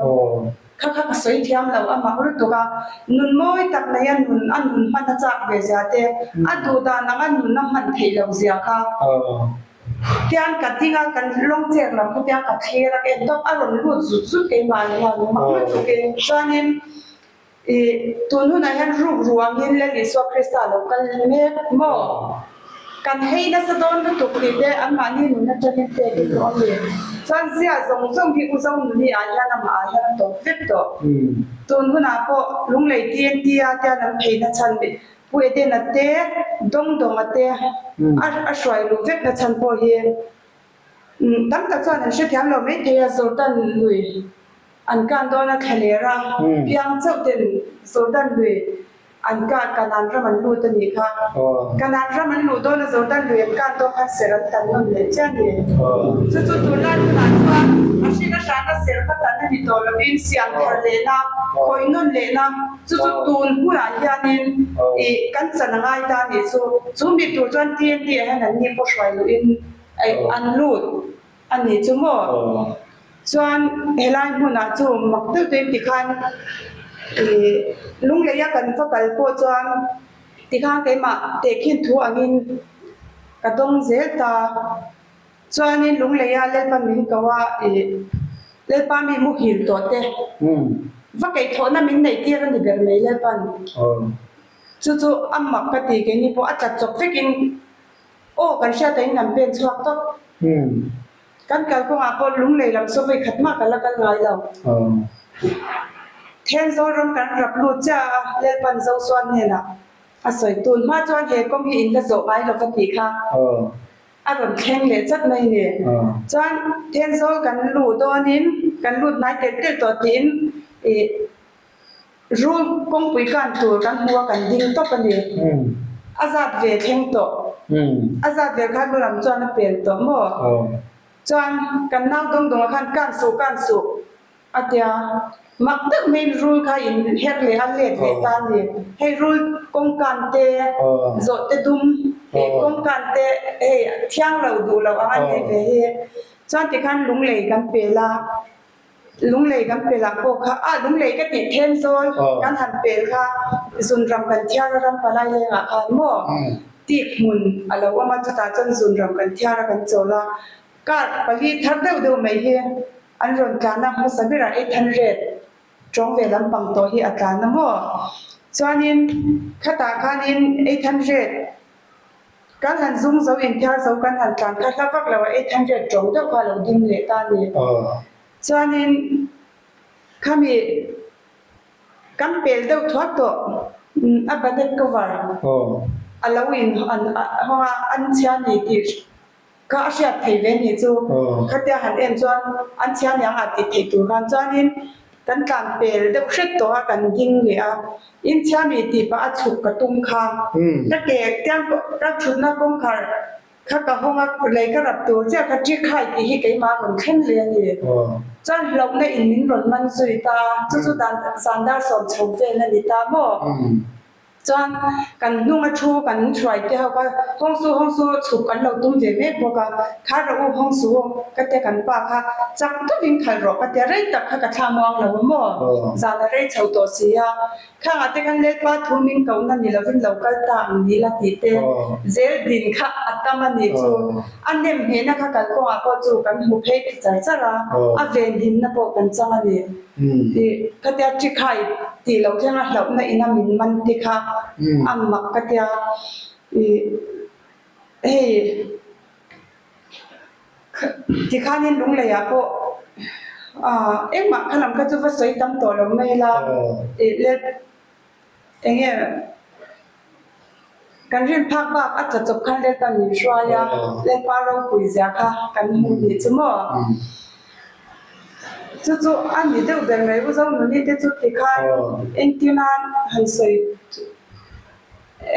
kha kha ka sawi thiam lo a mak lutuk a, nun mawi tak nei a nun a nun hman a chak ve zia te, a duh dan ang a nun a hman theih loh zia kha tian ka ding a kan lawng chair lam kha tiang ka thlir a ka en tawp a rawn lut zut zut keimah ah hian mak lutuk in chuanin Ih, tun hunah hian ruk ruangin Lal Isua Krista lo kal mek maw? Kan hei nasa dawn lutuk tih te anmahni nun atangin pek i duh a mi? Chuan zia zawng zawng hi U Zonuni ah hian amah ah hian a tawp vek tawh. Tun hunah pawh Lunglei TNT a tian an pheina chhan Pu Edena te, Dawngdawnga te a hruai luh vekna chhan pawh hi tam tak chuan an hrethiam lo maithei a, Jordan lui An kan dawn a thlaler a, piang chauh ten Jordan lui an kan Kanan ram an lut a nih kha. Kanan ram an luh dawn a Jordan lui an kan dawn khan ser an tan nawn leh chiah a ni. Chu chu tunlai hunah chuan a hrin a hrana ser kha tan a ni tawh lovin siam thar lehna, khawih nawn lehna chu chu tun hunah hianin ih kan chan a ngai ta a nih chu. Chu mi tur chuan TNT ah hian an ni pawh hruai luhin an lut. A nih chu maw? Chuan helai hmunah chu mak deuh deuhin tikhan ih Lungleia kan va kal pawh chuan tikhan keimah tehkhin thu angin ka dawng zel ta. Chuanin Lungleia Lalpa min ko a ih Lalpa mi muhil tawh te va keithawhna min neih tir a ni ber mai Lalpan. Chu chu a mak ka ti keini pawh a tlat chawp vekin Aw, kan hriat ah in an pen chhuak tawp. Kan kalkawngah pawh lunglei lam saw vawi khat mah ka la kal ngai lo. Thenzawl ram kan rap lut chiah a, Lalpan Zosuan hnenah a sawi tun hma chuan he kawng hi in la zawh ngai lo va tih kha a rawn thleng leh chat mai ni. Chuan Thenzawl kan luh dawnin kan lut hnai telh telh tawh tiin ih Rul kawngpui kan tur kan hmu a kan ding tawp a ni. A zat ve thleng tawh. A zat ve khan lu lam chuan a pel tawh maw? Chuan kan nau dawng dawngah khan kan suh kan suh a tia. Mak deuh maiin rul kha in her leh a let leh ta a ni. Hei rul kawngkan te zawhte dum ih kawngkan te hei thiang lo duh loh ang a nei ve hi. Chuan tikhan lunglei kan pel a. Lunglei kan pel ah pawh kha, ah lunglei ka tih then zawl kan han pel kha zunram kan thiar a ram palai leng ah khan maw tik hmun a lo awm a chutah chuan zunram kan thiar a kan chawl a, car pali thar deuh deuh mai hi an rawn tlan a hmasa berah 800. Tawng ve lampang tawh hi a tlan a maw? Chuanin khatah khanin 800 kan han zung zo inthiar zo kan han tlan kha hla vak lo a 800 tawng deuh kha a lo ding leh ta a ni. Chuanin khami kan pel deuh thuak tawh a bonnet cover a lo in hawng a an chhia ni tih Kha a hriat thei ve nih chu. Khatia han en chuan an chhia niang ah tih theih tur khan chuanin kan tlan pel deuh hret tawh a kan ding leh a. In chhia mi tih pah a chhuk ka tum kha. Ka ke tiang ka thutna kawngkhar kha ka hawng a lei ka rap tur chiah kha ṭi khai tih hi keimah a rawn thleng leh a ni. Chuan hlauhna in min rawn man zui ta a, chu chu dan zandar sawm chho vel a ni ta maw? Chuan kan hnunga thu kan hruai te ho kha hawng su hawng su chhuk kan lo tum ve mek bawk a, kha rawh u hawng su ka tia kan pa kha chak deuhin khalh rawh ka tia rei tak kha ka thla muang lo a maw zan a rei chho tawh si a, khangah te khan Lalpa thu min kohna ni lovin lo kal ta ang ni la tih te zel din kha a tam a nih chu a nem nghehna kha kalkawngah pawh chu kan hmu phei ta char char a, a venhimna pawh kan chang a ni. Ih, khatia ṭikhai tih loh thlenga hlauhna ina min man te kha a mak ka tia. Ih, hei tikhanin Lungleiah pawh ah engmah kha lam kha chu va sawi tam tawh lo mai la. Ih, le Eng nge kan rin phak bak a tla chawp khan Lalpa min hruai a, Lalpa ropui zia kha kan hmu nih chu maw? Chu chu a ni deuh ber mai u Zonuni te chu ti khan engtin nan han sawi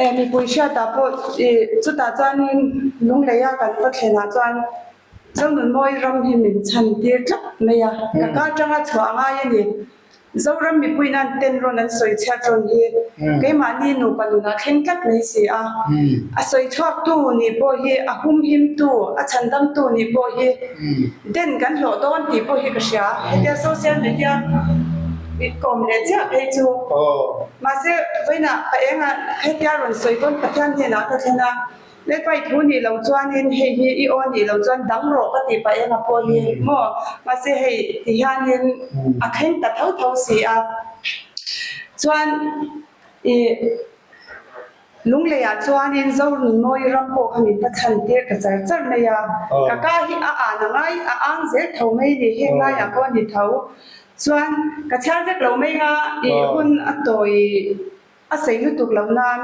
e mipui hriatah pawh ih chutah chuanin Lungleia kan va thlenah chuan Zonunmawi ram hi min chhan tir tlat mai a, ka ka atanga chhuah a ngai a ni. Zoram mipuiin an ten rawn an sawi chhiat rawn hi keimahni nupa nunah thleng tlat mai si a. A sawi chhuaktu nih pawh hi a humhimtu, a chhandamtu nih pawh hi den kan hlawh dawn tih pawh hi ka hria. Hetia social media kawm leh chiah phei chu. Mahse, vawiinah pa engah hetia rawn sawi pawn Pathian hnenah ka thlen a. Lalpai thu nih loh chuanin hei hi i aw nih loh chuan dang rawh ka tih pah eng a pawh hi maw? Mahse hei ti hianin a thleng ta tho tho si a. Chuan i Lungleiah chuanin Zorunmawi ram pawh kha min va chhan tir ta char char mai a. Ka ka hi a an a ngai a ang zel tho mai ni heng laiah pawh a ni tho. Chuan ka chhiar vek lo mai a i hun a tawi. A sei lutuk lo nan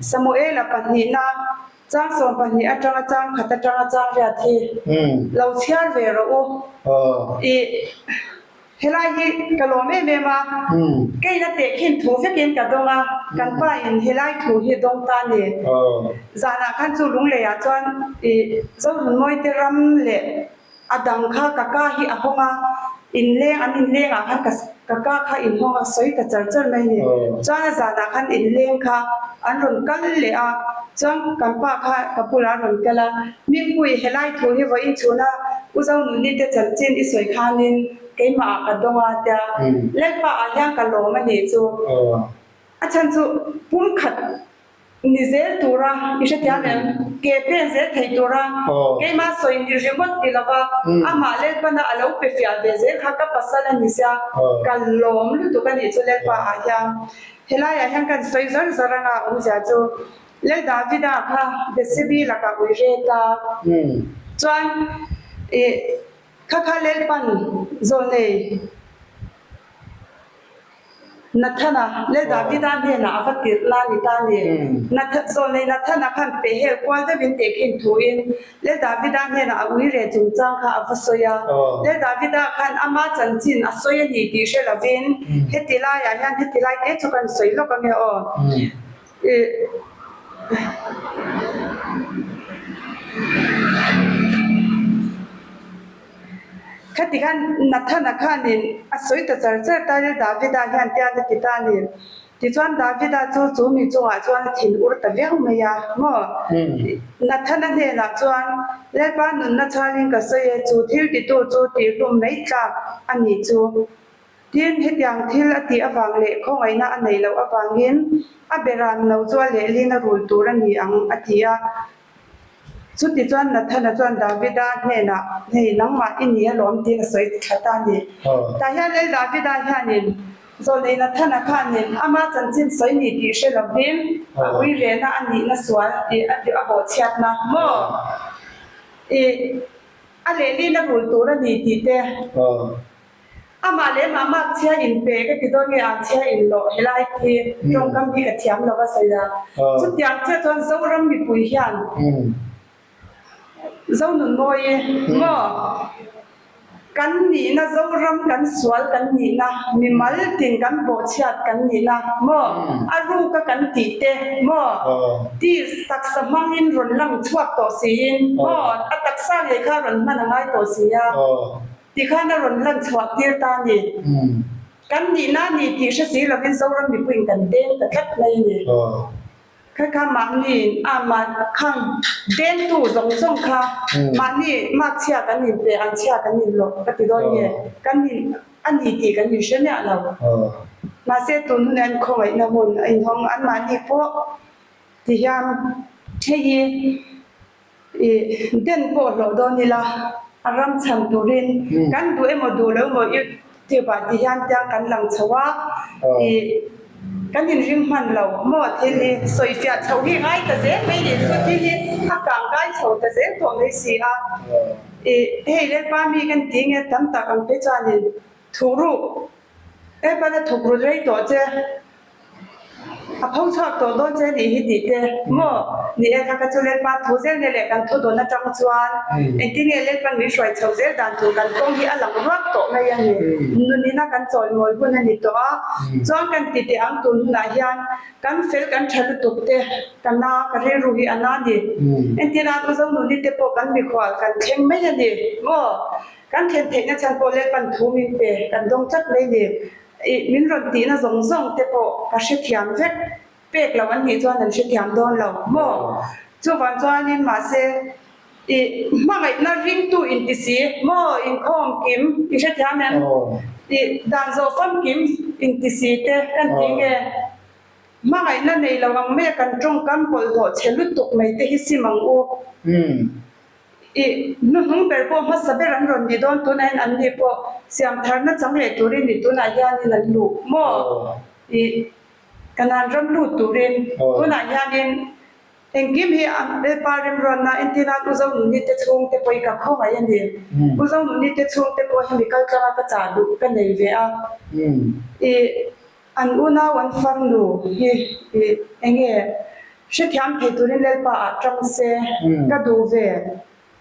Samuela pahnihna chang 12 atanga chang khat atanga chang riat hi lo chhiar ve rawh u. I helai hi ka lawm em em a, keina tehkhin thu vekin ka dawng a, kan pa in helai thu hi dawng ta ni. Zanah khan chu Lungleiah chuan i Zohunmawite ram leh A dang kha ka ka hi a hawng a, inleng an inleng ah khan ka ka ka kha inhawng a sawi ta char char mai a ni. Chuan a zanah khan inleng kha an rawn kal leh a, chuan kan pa kha ka bulah a rawn kal a, Mingpui helai thu hi vawiin chhuna U Zonuni te chanchin i sawi khanin keimah ah ka dawng a tia, Lalpa ah hian ka lawm a nih chu. A chhan chu pumkhat Ni zel tura i hrethiam em? Ke pen zel thei tura keimah sawi ni ringawt ti lova amah Lalpana a lo pe fiah ve zel kha ka pasal a ni sia, ka lawm lutuk a nih chu Lalpa ah hian. Helaiah hian kan sawi zar zar anga awmzia chu Lal Davida kha Bethsebi lakah ui ret a, chuan ih kha kha Lalpan zawlnei Nathana, Lal Davida hnenah a va tirh la ni ta ni. Zawlnei Nathana khan pehhel kual deuhin tehkhin thuin Lal Davida hnenah a uire chungchang kha a va sawi a. Lal Davida khan ama chanchin a sawi a ni tih hre lovin heti laiah hian heti lai te chu kan sawi lawk ange aw. Khati khan Nathana khanin a sawi ta char char ta nia Davida hian tian a ti ta a ni. Tichuan Davida chu chu mi chungah chuan a thin ur ta viau mai a maw? Nathana hnenah chuan, Lalpa nunna chhalin ka sawi e, chu thil titu chu tihhlum mai tlak a nih chu. Tin, hetiang thil a tih avang leh khawngaihna a neih loh avangin a beran no chu a lehlin a rul tur a ni ang, a ti a. Chuti chuan Nathana chuan Davida hnenah, Hei, nangmah i ni alawm tiin a sawi thla ta a ni. Tah hian Lal Davida hianin. Zawlnei Nathana khanin ama chanchin sawi ni tih hre lovin a ui rehna a nihna sual tih a tih a bawhchhiatna maw? Ih, a lehlin a rul tur a ni tih te. Amah leh amah makchhia in pe ka ti dawn nge anchhia in lawh helai khi tawngkam hi ka thiam lo a sawi a. Chutiang chiah chuan Zoram mipui hian Zonunmawi maw kan nihna Zoram kan sual kan nihna mimal tin kan bawhchhiat kan nihna maw a ruka kan tih te maw tis taksa hmangin rawn lang chhuak tawh siin maw a taksa ngei kha rawn hman a ngai tawh si a tikhan a rawn lan chhuah tir ta a ni. Kan nihna a ni tih hre si lovin Zoram mipuiin kan deng ta tlat mai a ni. Kha kha mahni a mah khang dengtu zawng zawng kha mahni makchhia kan inpe ang chhia kan inlawh ka ti dawn nge kan in a ni tih kan inhre miah lo. Mahse tun hunah hian khawngaihna hun a inhawng anmahni pawh ti hian hei hi I den pawh hlawh dawn ila a ram chhan turin kan duh emaw duh lo emaw YouTube ah ti hian tiang kan lang chho a, i kan inring hman lo maw thil hi sawifiah chho hi ngai ta zel mai nih chu thil hi a kang kai chho ta zel tawh mai si a, i hei Lalpa mi kan ti nge tam tak ang te chuanin thuhruk Lalpan a thawk rut rei tawh che. A pho chhuak tawh dawn che nih hi tih te maw? Ni e, kha kha chu Lalpa thu zel nge leh kan thu dawn atang chuan engtin nge Lalpan min hruai chho zel dan tur kan kawng hi a lang ruak tawh mai a ni. Nunina kan chawimawi hun a ni tawh a, chuan kan ti teh ang tun hunah hian kan fel kan tha lutuk te ka na ka rilru hi a na ni. Entirna U Zonuni te pawh kan mikhual kan thleng mai a ni maw? Kan thlen theihna chhan pawh Lalpan thu min pe kan dawng tlat mai ni. Ih, min rawn tihna zawng zawng te pawh ka hrethiam vek, pek loh an nih chuan an hrethiam dawn lo maw? Chuvang chuanin mahse, ih, hmangaihna ringtu inti si maw, inkhawm kim i hrethiam em? Ih, dan zawh famkim inti si te kan ti nge? Hmangaihna nei lo ang mai a kan tawngkam bawlhhlawh chhe lutuk mai te hi sim ang u. I hnuhnung ber pawh hmasa ber an rawn ni dawn tunah hian an ni pawh siam tharna chang leh turin ni tunah hianin an luh maw? I Kanan ram lut turin tunah hianin engkim hi Lalpa remruatna entirna U Zonuni te chhungte pawh hi ka khawngaih a ni. U Zonuni te chhungte pawh hemi kaltlanga ka chah duh ka nei ve a. I An unau an farnu hi i enge hrethiam thei turin Lalpa ah tang se ka duh ve.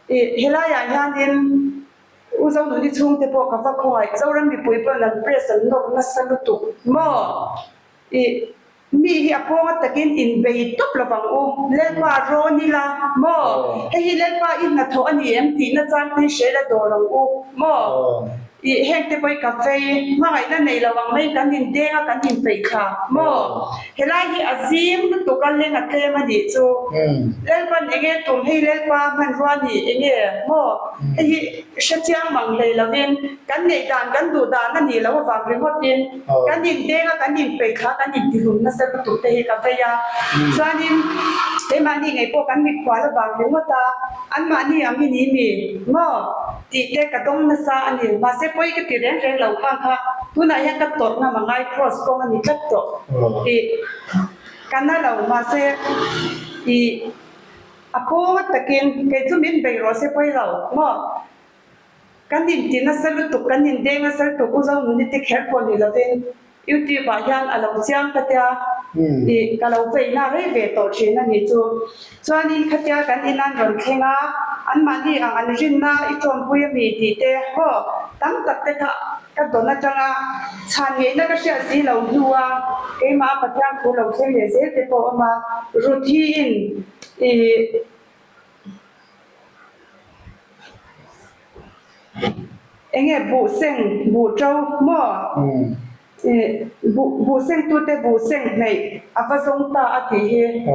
I helaiah hianin U Zonuni chhungte pawh ka va khawngaih, Zoram mipui pawhin an press an nawr nasa lutuk maw? I mi hi a pawnga takin inbei tawp lovang u, Lalpa rawn ila maw? Hei hi Lalpa i hnathawh a ni em tihna chang te hi hre ila dawr ang u maw? Ih, heng te pawh hi ka vei, hmangaihna nei lo ang mai kan indeng a, kan inpeih thla maw? Helai hi a zim lutuk a, leng a tlem a nih chu. Lalpan enge tum hei Lalpa hmanrua ni enge maw? Hei hi hre chiang mang hlei lovin kan neih dan kan duh dan a nih loh avang ringawtin kan indeng a, kan inpeih thla, kan intihlum nasa lutuk te hi ka vei a. Chuanin keimahni ngei pawh kan mikhual avang ringawt a, anmahni ang hi ni mi maw? Tih te ka dawng nasa a ni. Mahse pawi ka ti reng reng lo khang kha tunah hian ka tawrh ngam a ngai cross kawng a ni tlat tawh tih ka na lo. Mahse ih a pawng takin kei chu min bei rawh se pawi lo maw? Kan inti nasa lutuk, kan indeng nasa lutuk U Zonuni te kher pawh ni lovin YouTube ah hian a lo chiang ka tia ih ka lo veina rei ve tawh thin a nih chu. Chuanin khatia kan in an rawn thleng a, anmahni ang an rinna i tawmpui a mi tih te haw tam tak te kha ka dawn atanga chhan ngeihna ka hriat si lo hnu a keimah a Pathian thu lo thleng leh zel te pawh a awm a, Ruthi in ih Enge buh seng buh to maw? Ih buh buh seng tute buh seng hneih a va zawng ta a tih hi.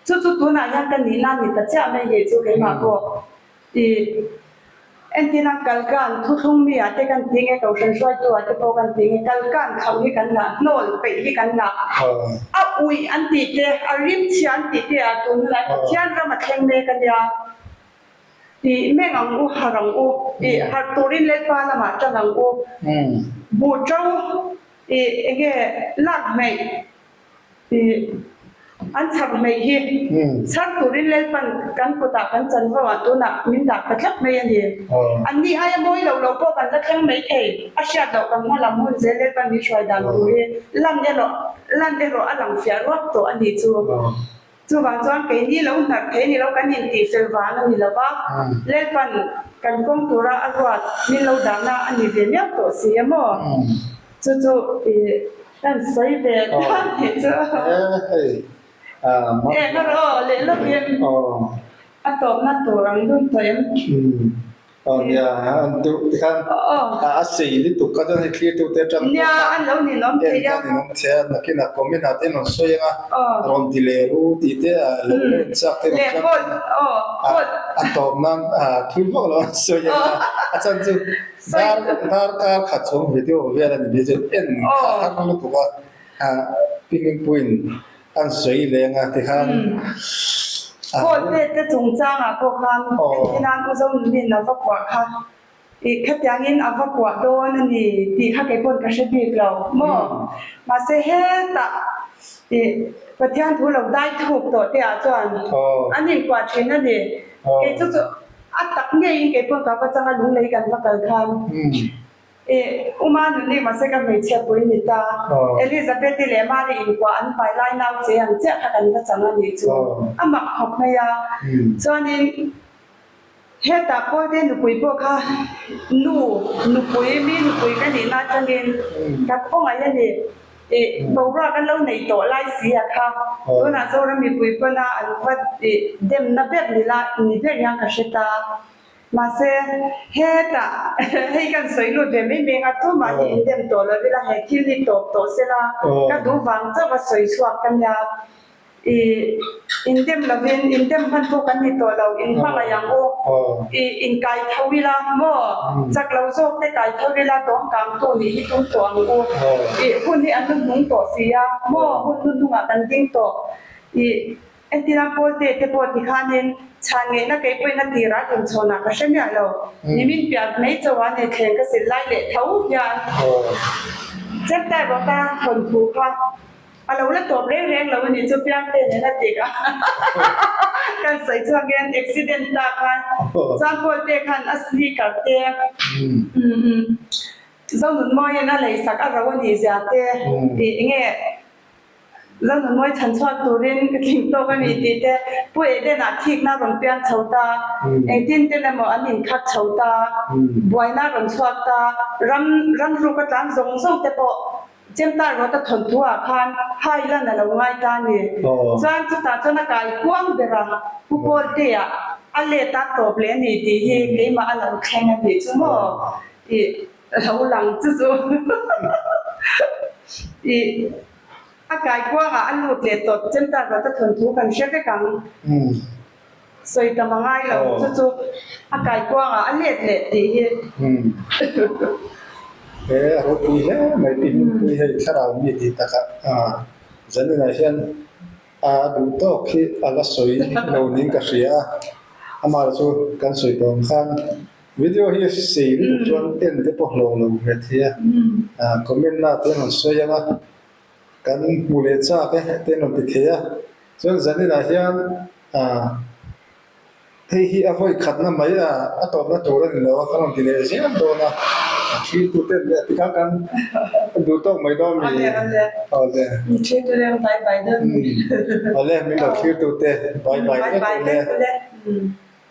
Chu chu tunah hian ka nihna ni ta chiah mai hi chu keimah pawh ih entirna kalkan thuthlung mi ah te kan ti nge kohhran hruaitu ah te pawh kan ti nge kalkan khauh hi kan ngah hnawl peih hi kan ngah a uih an tih te a rimchhia an tih te ah tun hunah Pathian ram a thleng mek a nia. Tih meng ang u, harh ang u, tih harh turin Lalpa lamah tang ang u. Buh to Ih enge lak hmeih ih an chhar hmeih hi chhar turin Lalpan kan kutah kan chanvo ah tunah min dah ta tlat mai a ni. An ni aia mawi lo lo pawh kan la thleng mai thei a hriat loh kan hma lam hun zel Lalpan min hruai dan tur hi lan erawh lan erawh a lang fiah ruak tawh a nih chu. Chuvang chuan keini lo hnar thei ni lo kan intih fel vang a ni lo va, Lalpan kan kawng tura a ruat min lo dahna a ni ve miau tawh si a maw? Chu chu i kan sawi ve ta tih chu. Eng erawh aw leh lawkin a tawpna tur ang dun tawh em? Aw nia, an duh ti khan a sei lutuk kha chuan hei thlirtute atang pawh khan en khan in awm thei a, nakinah comment ah te an rawn sawi ang a, rawn ti leh ru tih te lo la in chak te rawn chuan a tawp nan thui vak lo an sawi ang a, a chhan chu dar darkar khat chhung video vel a ni bik chuan en kha a har lutuk a, Pingpingpuiin An sawi leng a tikhan a Paul te te chungchangah pawh khan engtinan U Zonunin a va kuah kha ih khatiangin a va kuah dawn a ni tih kha kei pawn ka hre bik lo maw? Mahse hetah ih Pathian thu lo dai thuk tawh te ah chuan an inkuah thin a ni. Kei chu chu a tak ngeiin kei pawn ka va changa lunglei kan va kal khan. I Uma nuni mahse ka hmeichhia pui ni ta. Elizabeth-i leh Mary inkuah an pai lai nau che ang chiah kha kan va chang a nih chu. A mak khawp mai a. Chuanin hetah Pawlte nupui pawh kha nu nupui, mi nupui ka nihna atangin ka khawngaih a ni. I boruak an lo neih tawh lai si a kha. Tunah Zoram mipui pawna an va demna ber ni la ni ber hian ka hre ta. Mahse, hetah hei kan sawi lut ve mai mai a, tumah hi indem tawh lo ila he thil hi tawp tawh sela ka duh vang chauh a sawi chhuak ka nia. I indem lovin indem hman pawh kan ni tawh lo, in hmangaih ang u, i inkai tho ila maw, chak lo zawk te kai tho ila dawm kangtu nih hi tum tawh ang u, i hun hi an hnuhnung tawh si a maw, hun hnuhnungah kan ding tawh, i. Entina Pawlte te pawh ti khanin chhan ngeihna kei pawhin a tirah inchhawnah ka hre miah lo. Nimin piah mai chauha ni thleng ka sil lai leh tho hian Cheptai rawta thawnthu kha a lo la tawp reng reng lo a nih chu Piangte nen a tik a kan sawi chhuak hian accident ta khan chuan Pawlte khan a sneaker te Zonunmawiin a leisak a ro a nih zia te tih nge Lalnunmawi chhan chhuak turin ka tling tawk a ni tih te Pu Eden-ah thikna rawn piang chho ta, engtin ten emaw an inkhak chho ta, buaina rawn chhuak ta, ram ramruk a tlan zawng zawng te pawh Chemtar rawta thawnthu ah khan hai lan a lo ngai ta a ni. Chuan chutah chuan a kai kuang ber a, Pu Pawltea a let a tawp leh a ni tih hi keimah a lo thleng a nih chu maw tih Lo lang chu chu i a kaikuangah a lut leh tawp chentar rawt a thawnthu kan hre vek ang. Sawi tam a ngai lo chu chu a kaikuangah a let leh tih hi. He a ropui hle mai pi hmingpui hei thlarau mi tih takah zaninah hian a duh tawk hi a la sawi lo niin ka hria a, amah chu kan sawi tawh ang khan Video hi sei lutuk chuan en te pawh hlawh lo ve thei a, comment na te an rawn sawi ang a, kan hmu leh chak e te an rawn ti thei a, chuan zaninah hian hei hi a vawi khatna mai a, a tawpna tur a ni lo a, kan rawn ti leh zel dawn a, a thlir tu ten leh tikhan kan duh tawk mai dawn mi? Awle. Awle min lo thlir tu te bye bye vek ule.